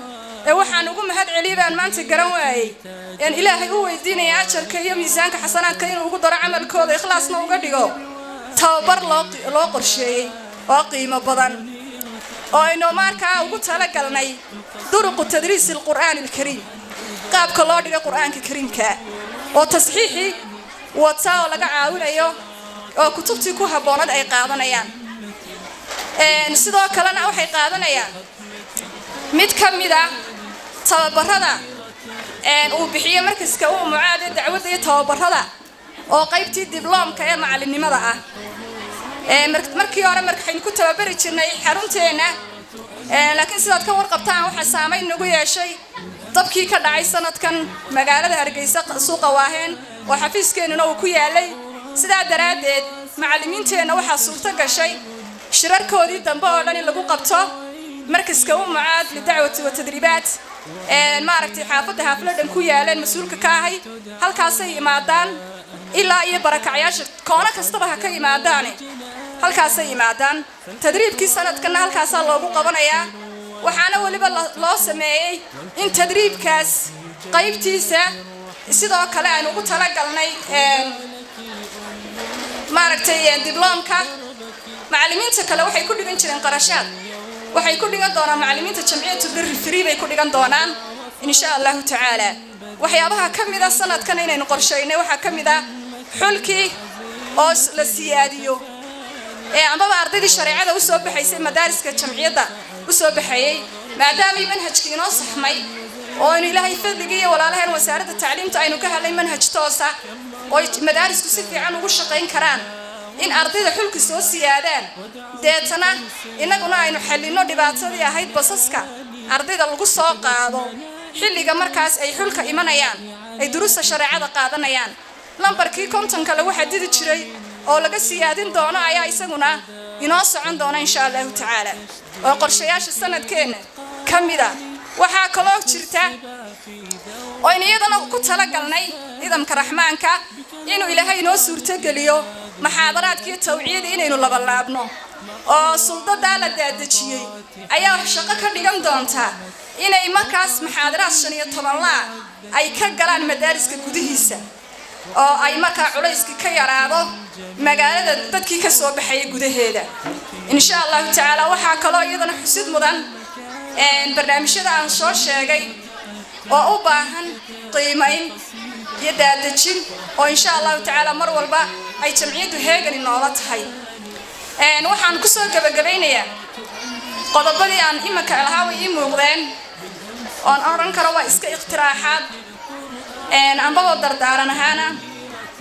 ee waxaan ugu mahad celiyay baan maanta garan waayey, een Ilaahay u weydiinaya ajarka iyo miisaanka xasanaadka inuu ugu daro camalkooda, ikhlaasna uga dhigo. Tababar loo qorsheeyey oo qiimo badan oo aynu markaa ugu talagalnay duruqu tadriisi alqur'aani alkariim, qaabka loo dhigay Qur'aanka Kariimka, oo tasxiixii wata oo laga caawinayo, oo kutubtii ku habboonad ay qaadanayaan. Sidoo kalena waxay qaadanayaan mid ka mid ah tababarada uu bixiyo markaska uu Mucaad ee dacwadda iyo tababarada, oo qaybtii dibloomka ee macallinimada ah. Markii hore markaxaynu ku tababari jirnay xarunteenna, laakiin sidaad ka warqabtaan waxaa saamayn nagu yeeshay dabkii ka dhacay sanadkan magaalada Hargeysa, suuqa Waaheen, oo xafiiskeenuna uu ku yaalay. Sidaa daraaddeed macallimiinteenna waxaa suurto gashay shirarkoodii dambe oo dhan in lagu qabto markaska u Mucaad lidacwati wa tadriibaat, maaragtay xaafadda Haafladhan ku yaaleen mas-uulka ka ahay. Halkaasay imaadaan ilaa iyo barakacyaasha koono kastaba ha ka yimaadaane, halkaasay yimaadaan. Tadriibkii sanadkanna halkaasaa loogu qabanayaa. Waxaana weliba loo sameeyey in tadriibkaas qaybtiisa sidoo kale aynu ugu talagalnay maaragtay dibloomka. Macallimiinta kale waxay ku dhigan jireen qarashaad, waxay ku dhigan doonaan macallimiinta Jamciyatu Biri free bay ku dhigan doonaan insha Allahu tacaala. Waxyaabaha ka mid ah sanadkan inaynu qorshaynay waxaa ka mid ah xulkii oo la siyaadiyo ee amaba ardaydii shareecada usoo baxaysay madaariska jamciyadda usoo baxayay, maadaamay manhajkii inoo saxmay oo aynu Ilaahay fadligii iyo walaalaheen wasaaradda tacliimta aynu ka hadlay manhaj toosa oo madaarisku si fiican ugu shaqayn karaan, in ardayda xulka soo siyaadaan, deetana innaguna aynu xallinno dhibaatadii ahayd basaska ardayda lagu soo qaado xilliga markaas ay xulka imanayaan, ay duruusta shareecada qaadanayaan. Lambarkii 50-ka lagu xadidi jiray oo laga siyaadin doono ayaa isaguna inoo socon doona insha Allahu tacaala, oo qorshayaasha sanadkeenna ka mid ah. Waxaa kaloo jirta oo aynu iyadana ku talagalnay nidaamka Raxmaanka inuu Ilaahay inoo suurtogeliyo maxaadaraadkiiyo tawciyada inaynu labalaabno. Oo suldadaa la daadejiyey ayaa wax shaqo ka dhigan doontaa inay markaas muxaadaraad 15 laa ay ka galaan madaariska gudihiisa, oo ay markaa culayskii ka yaraado magaalada dadkii ka soo baxayay gudaheeda, insha Allahu tacaala. Waxaa kaloo iyadana xusid mudan barnaamijyada aan soo sheegay oo u baahan qiimayn iyo daadejin, oo insha Allahu tacaala mar walba ay jamciyaddu heegani noola tahay. Waxaan kusoo gabagabaynayaa qodobadii aan iminka lahaa way ii muuqdeen, oon odhan karo waa iska iqtiraaxaad ambaboo dardaaran ahaana.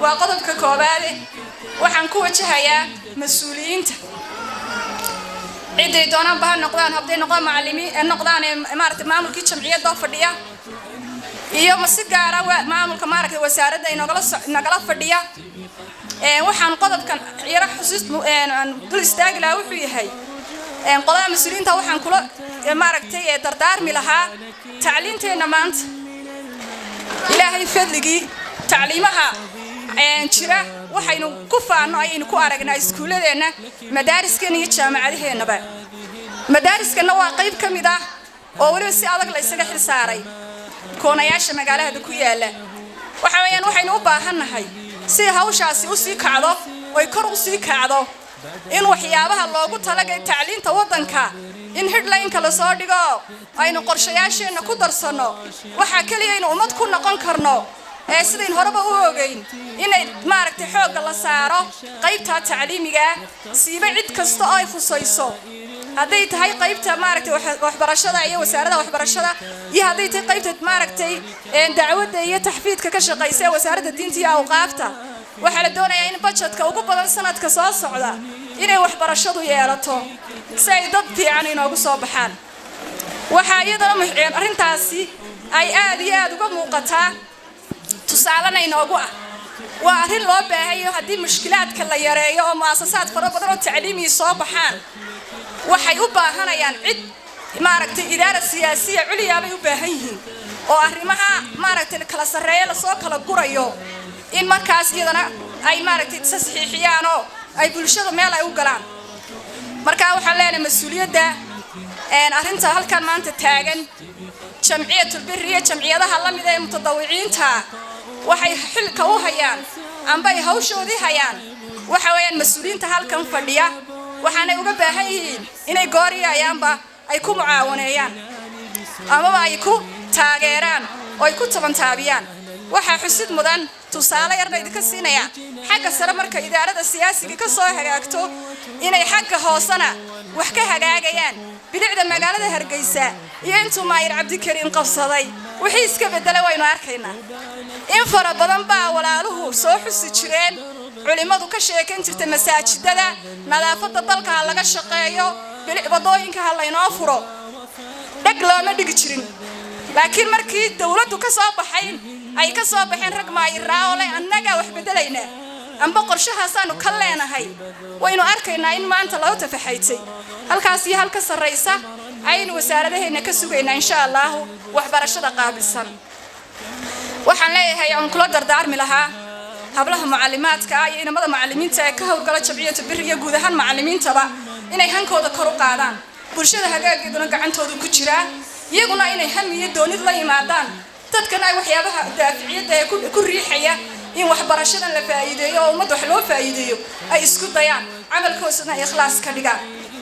Waa qodobka koowaade, waxaan ku wajahayaa mas-uuliyiinta, ciday doonaanba ha noqdaan, hadday noqdaan macallimiin, noqdaan maaragtay maamulkii jamciyadda fadhiya, iyo ma si gaara maamulka maaragtay wasaaradda inagala nagala fadhiya. Waxaan qodobkan yaro xusuus dul istaagi lahaa wuxuu yahay, qolada mas-uuliyiinta waxaan kula maaragtay dardaarmi lahaa tacliinteenna maanta. Ilaahay fadligii, tacliimaha jira waxaynu ku faanno ayaynu ku aragnaa iskuulladeenna, madaariskeenna iyo jaamacadaheennaba. Madaariskana waa qayb ka mid ah oo weliba si adag la isaga xil saaray koonayaasha magaalahada ku yaala. Waxa weeyaan, waxaynu u baahannahay si hawshaasi usii kacdo oy kor usii kacdo in waxyaabaha loogu talagay tacliinta waddanka in headline-ka lasoo dhigo, aynu qorshayaasheenna ku darsanno. Waxaa keliya aynu ummad ku noqon karno ee sidayn horeba u ogeyn inay maaragtay xoogga la saaro qaybta tacliimiga, siiba cid kasta oo ay khusayso, hadday tahay qaybta maaragtay waxbarashada iyo wasaaradda waxbarashada, iyo hadday tahay qaybta maaragtay dacwadda iyo taxfiidka ka shaqaysa ee wasaaradda diinta iyo awqaafta. Waxaa la doonayaa in budgetka ugu badan sanadka soo socda inay waxbarashadu yeelato, si ay dad fiican inoogu soo baxaan. Waxaa iyadana arrintaasi ay aad iyo aad uga muuqataa, tusaalena inoogu ah, waa arrin loo baahayo haddii mushkilaadka la yareeyo oo mu'asasaad fara badan oo tacliimii soo baxaan, waxay u baahanayaan cid maaragtay idaara siyaasiya culyaa bay u baahan yihiin, oo arrimaha maaragtay kala sarreeya lasoo kala gurayo in markaas iyadana ay maaragtay tasxiixiyaan oo ay bulshada meel ay u galaan. Marka waxaan leenahay mas-uuliyadda arrinta halkan maanta taagan, Jamciyatul Biri iyo jamciyadaha la mid ee mutadawiciinta, waxay xilka u hayaan amba ay hawshoodii hayaan waxa weeyaan mas-uuliyiinta halkan fadhiya. Waxaanay uga baahan yihiin inay gooriyayaanba ay ku mucaawaneeyaan amaba ay ku taageeraan oo ay ku tabantaabiyaan. Waxaa xusid mudan, tusaale yarna idinka siinaya, xagga sare marka idaarada siyaasiga ka soo hagaagto inay xagga hoosena wax ka hagaagayaan. Bilicda magaalada Hargeysa iyo intuu maayir Cabdikariin qabsaday wixii iska beddelay waynu arkaynaa. In fara badan baa walaaluhu soo xusi jireen, culimmadu ka sheekan jirtay masaajidada, nadaafadda dalka ha laga shaqeeyo, bilic wadooyinka ha laynoo furo, dheg looma dhigi jirin. Laakiin markii dowladdu ka soo baxayn, ay ka soo baxeen rag maayiraa oo leh annagaa wax beddelaynaa amba qorshahaasaanu ka leenahay, waynu arkaynaa in maanta loo tafaxaytay halkaas iyo halka sarraysa ayaynu wasaaradaheenna ka sugaynaa, insha Allahu, waxbarashada qaabilsan. Waxaan leeyahay oon kula dardaarmi lahaa hablaha mucallimaadka ah iyo inamada mucallimiinta ee ka howlgala Jamciyatu Biri iyo guud ahaan mucallimiintaba inay hankooda kor u qaadaan. Bulshada hagaageeduna gacantooda ku jiraa, iyaguna inay ham iyo doonid la yimaadaan, dadkan ay waxyaabaha daaficiyadda ee ku riixaya in waxbarashadan la faa'iideeyo oo ummadda wax loo faa'iideeyo ay isku dayaan, camalkoosana ay ikhlaas ka dhigaan.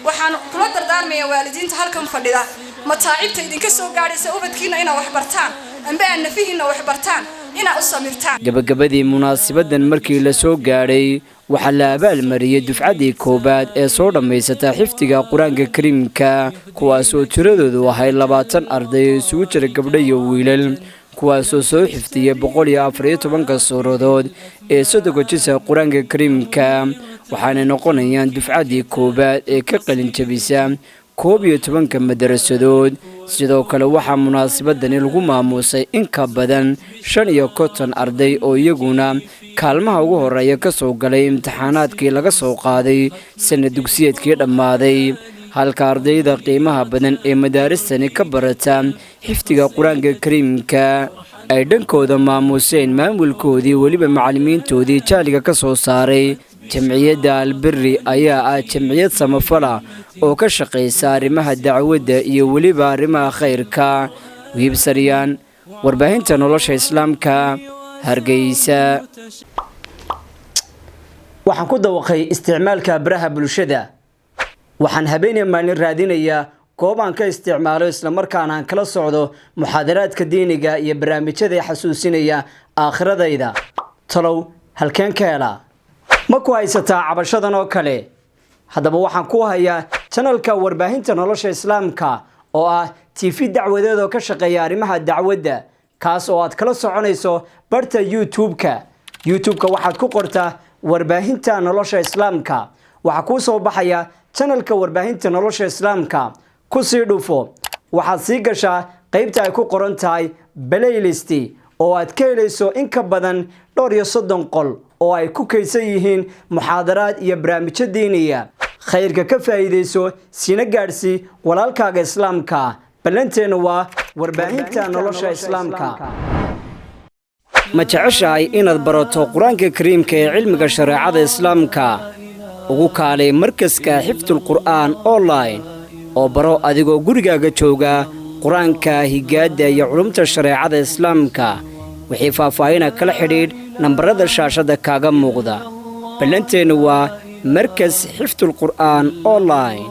Waxaan kula dardaarmayaa waalidiinta halkan fadhida, mataacibta idinka soo gaadhaysa ubadkiina inaad wax bartaan amba aad nafihiinna wax bartaan inaad u samirtaan. Gabagabadii munaasibadan markii la soo gaadhay, waxaa la abaalmariyey dufcaddii koowaad ee soo dhammaysata xifdiga Qur-aanka Kariimka, kuwaasoo tiradoodu ahayd 20 arday oo isugu jira gabdho iyo wiilal, kuwaasoo soo xifdiyey 114-ka suuradood ee 30-ka jisa Qur-aanka Kariimka. Waxaanay noqonayaan dufcaddii koowaad ee ka qalin jabisa 11-ka madarasadood. Sidoo kale waxaa munaasabadani lagu maamuusay in ka badan 55 arday oo iyaguna kaalmaha ugu horeeya ka soo galay imtixaanaadkii laga soo qaaday sanad dugsiyeedkii dhammaaday, halka ardayda qiimaha badan ee madaaristani ka barata xifdiga Qur-aanka Kariimka. Ay dhankooda maamuuseen maamulkoodii, weliba macallimiintoodii jahliga ka soo saaray. Jamciyadda Albiri ayaa ah jamciyad samafala oo ka shaqaysa arrimaha dacwadda iyo weliba arrimaha khayrka. Wiibsaryaan, warbaahinta Nolosha Islaamka, Hargeysa. Waxaan ku dawaqay isticmaalka baraha bulshada. Waxaan habeenaya maalin raadinayaa goob aan ka isticmaalo, islamarkaana aan kala socdo muxaadaraadka diiniga iyo barnaamijyada xasuusinaya aakhiradayda. Talow halkeen ka helaa? Ma ku haysataa cabashadan oo kale? Haddaba waxaan ku hayaa channelka Warbaahinta Nolosha Islaamka, oo ah TV dacwadeed oo ka shaqeeya arrimaha dacwadda, kaas oo aad kala soconayso barta YouTube-ka. YouTube-ka waxaad ku qortaa Warbaahinta Nolosha Islaamka, waxaa kuu soo baxaya channelka Warbaahinta Nolosha Islaamka. Kusii dhufo, waxaad sii gashaa qaybta ay ku qoran tahay playlist, oo aad ka helayso in ka badan dhowr iyo 30 qol oo ay ku kaydsan yihiin muxaadaraad iyo barnaamijyo diiniya. Khayrka ka faa'iidayso, sina gaadhsii walaalkaaga islaamka. Ballanteennu waa Warbaahinta Nolosha Islaamka. Ma jeceshahay inaad barato Qur-aanka Kariimka ee cilmiga shareecada islaamka? Ugu kaalay markaska Xifdul Qur'aan Online oo baro adigoo gurigaaga jooga qur-aanka, higaadda iyo culumta shareecada islaamka. Wixii faahfaahina kala xidhiidh nambarada shaashadda kaaga muuqda. Ballanteennu waa markas Xifdul Qur'aan Online.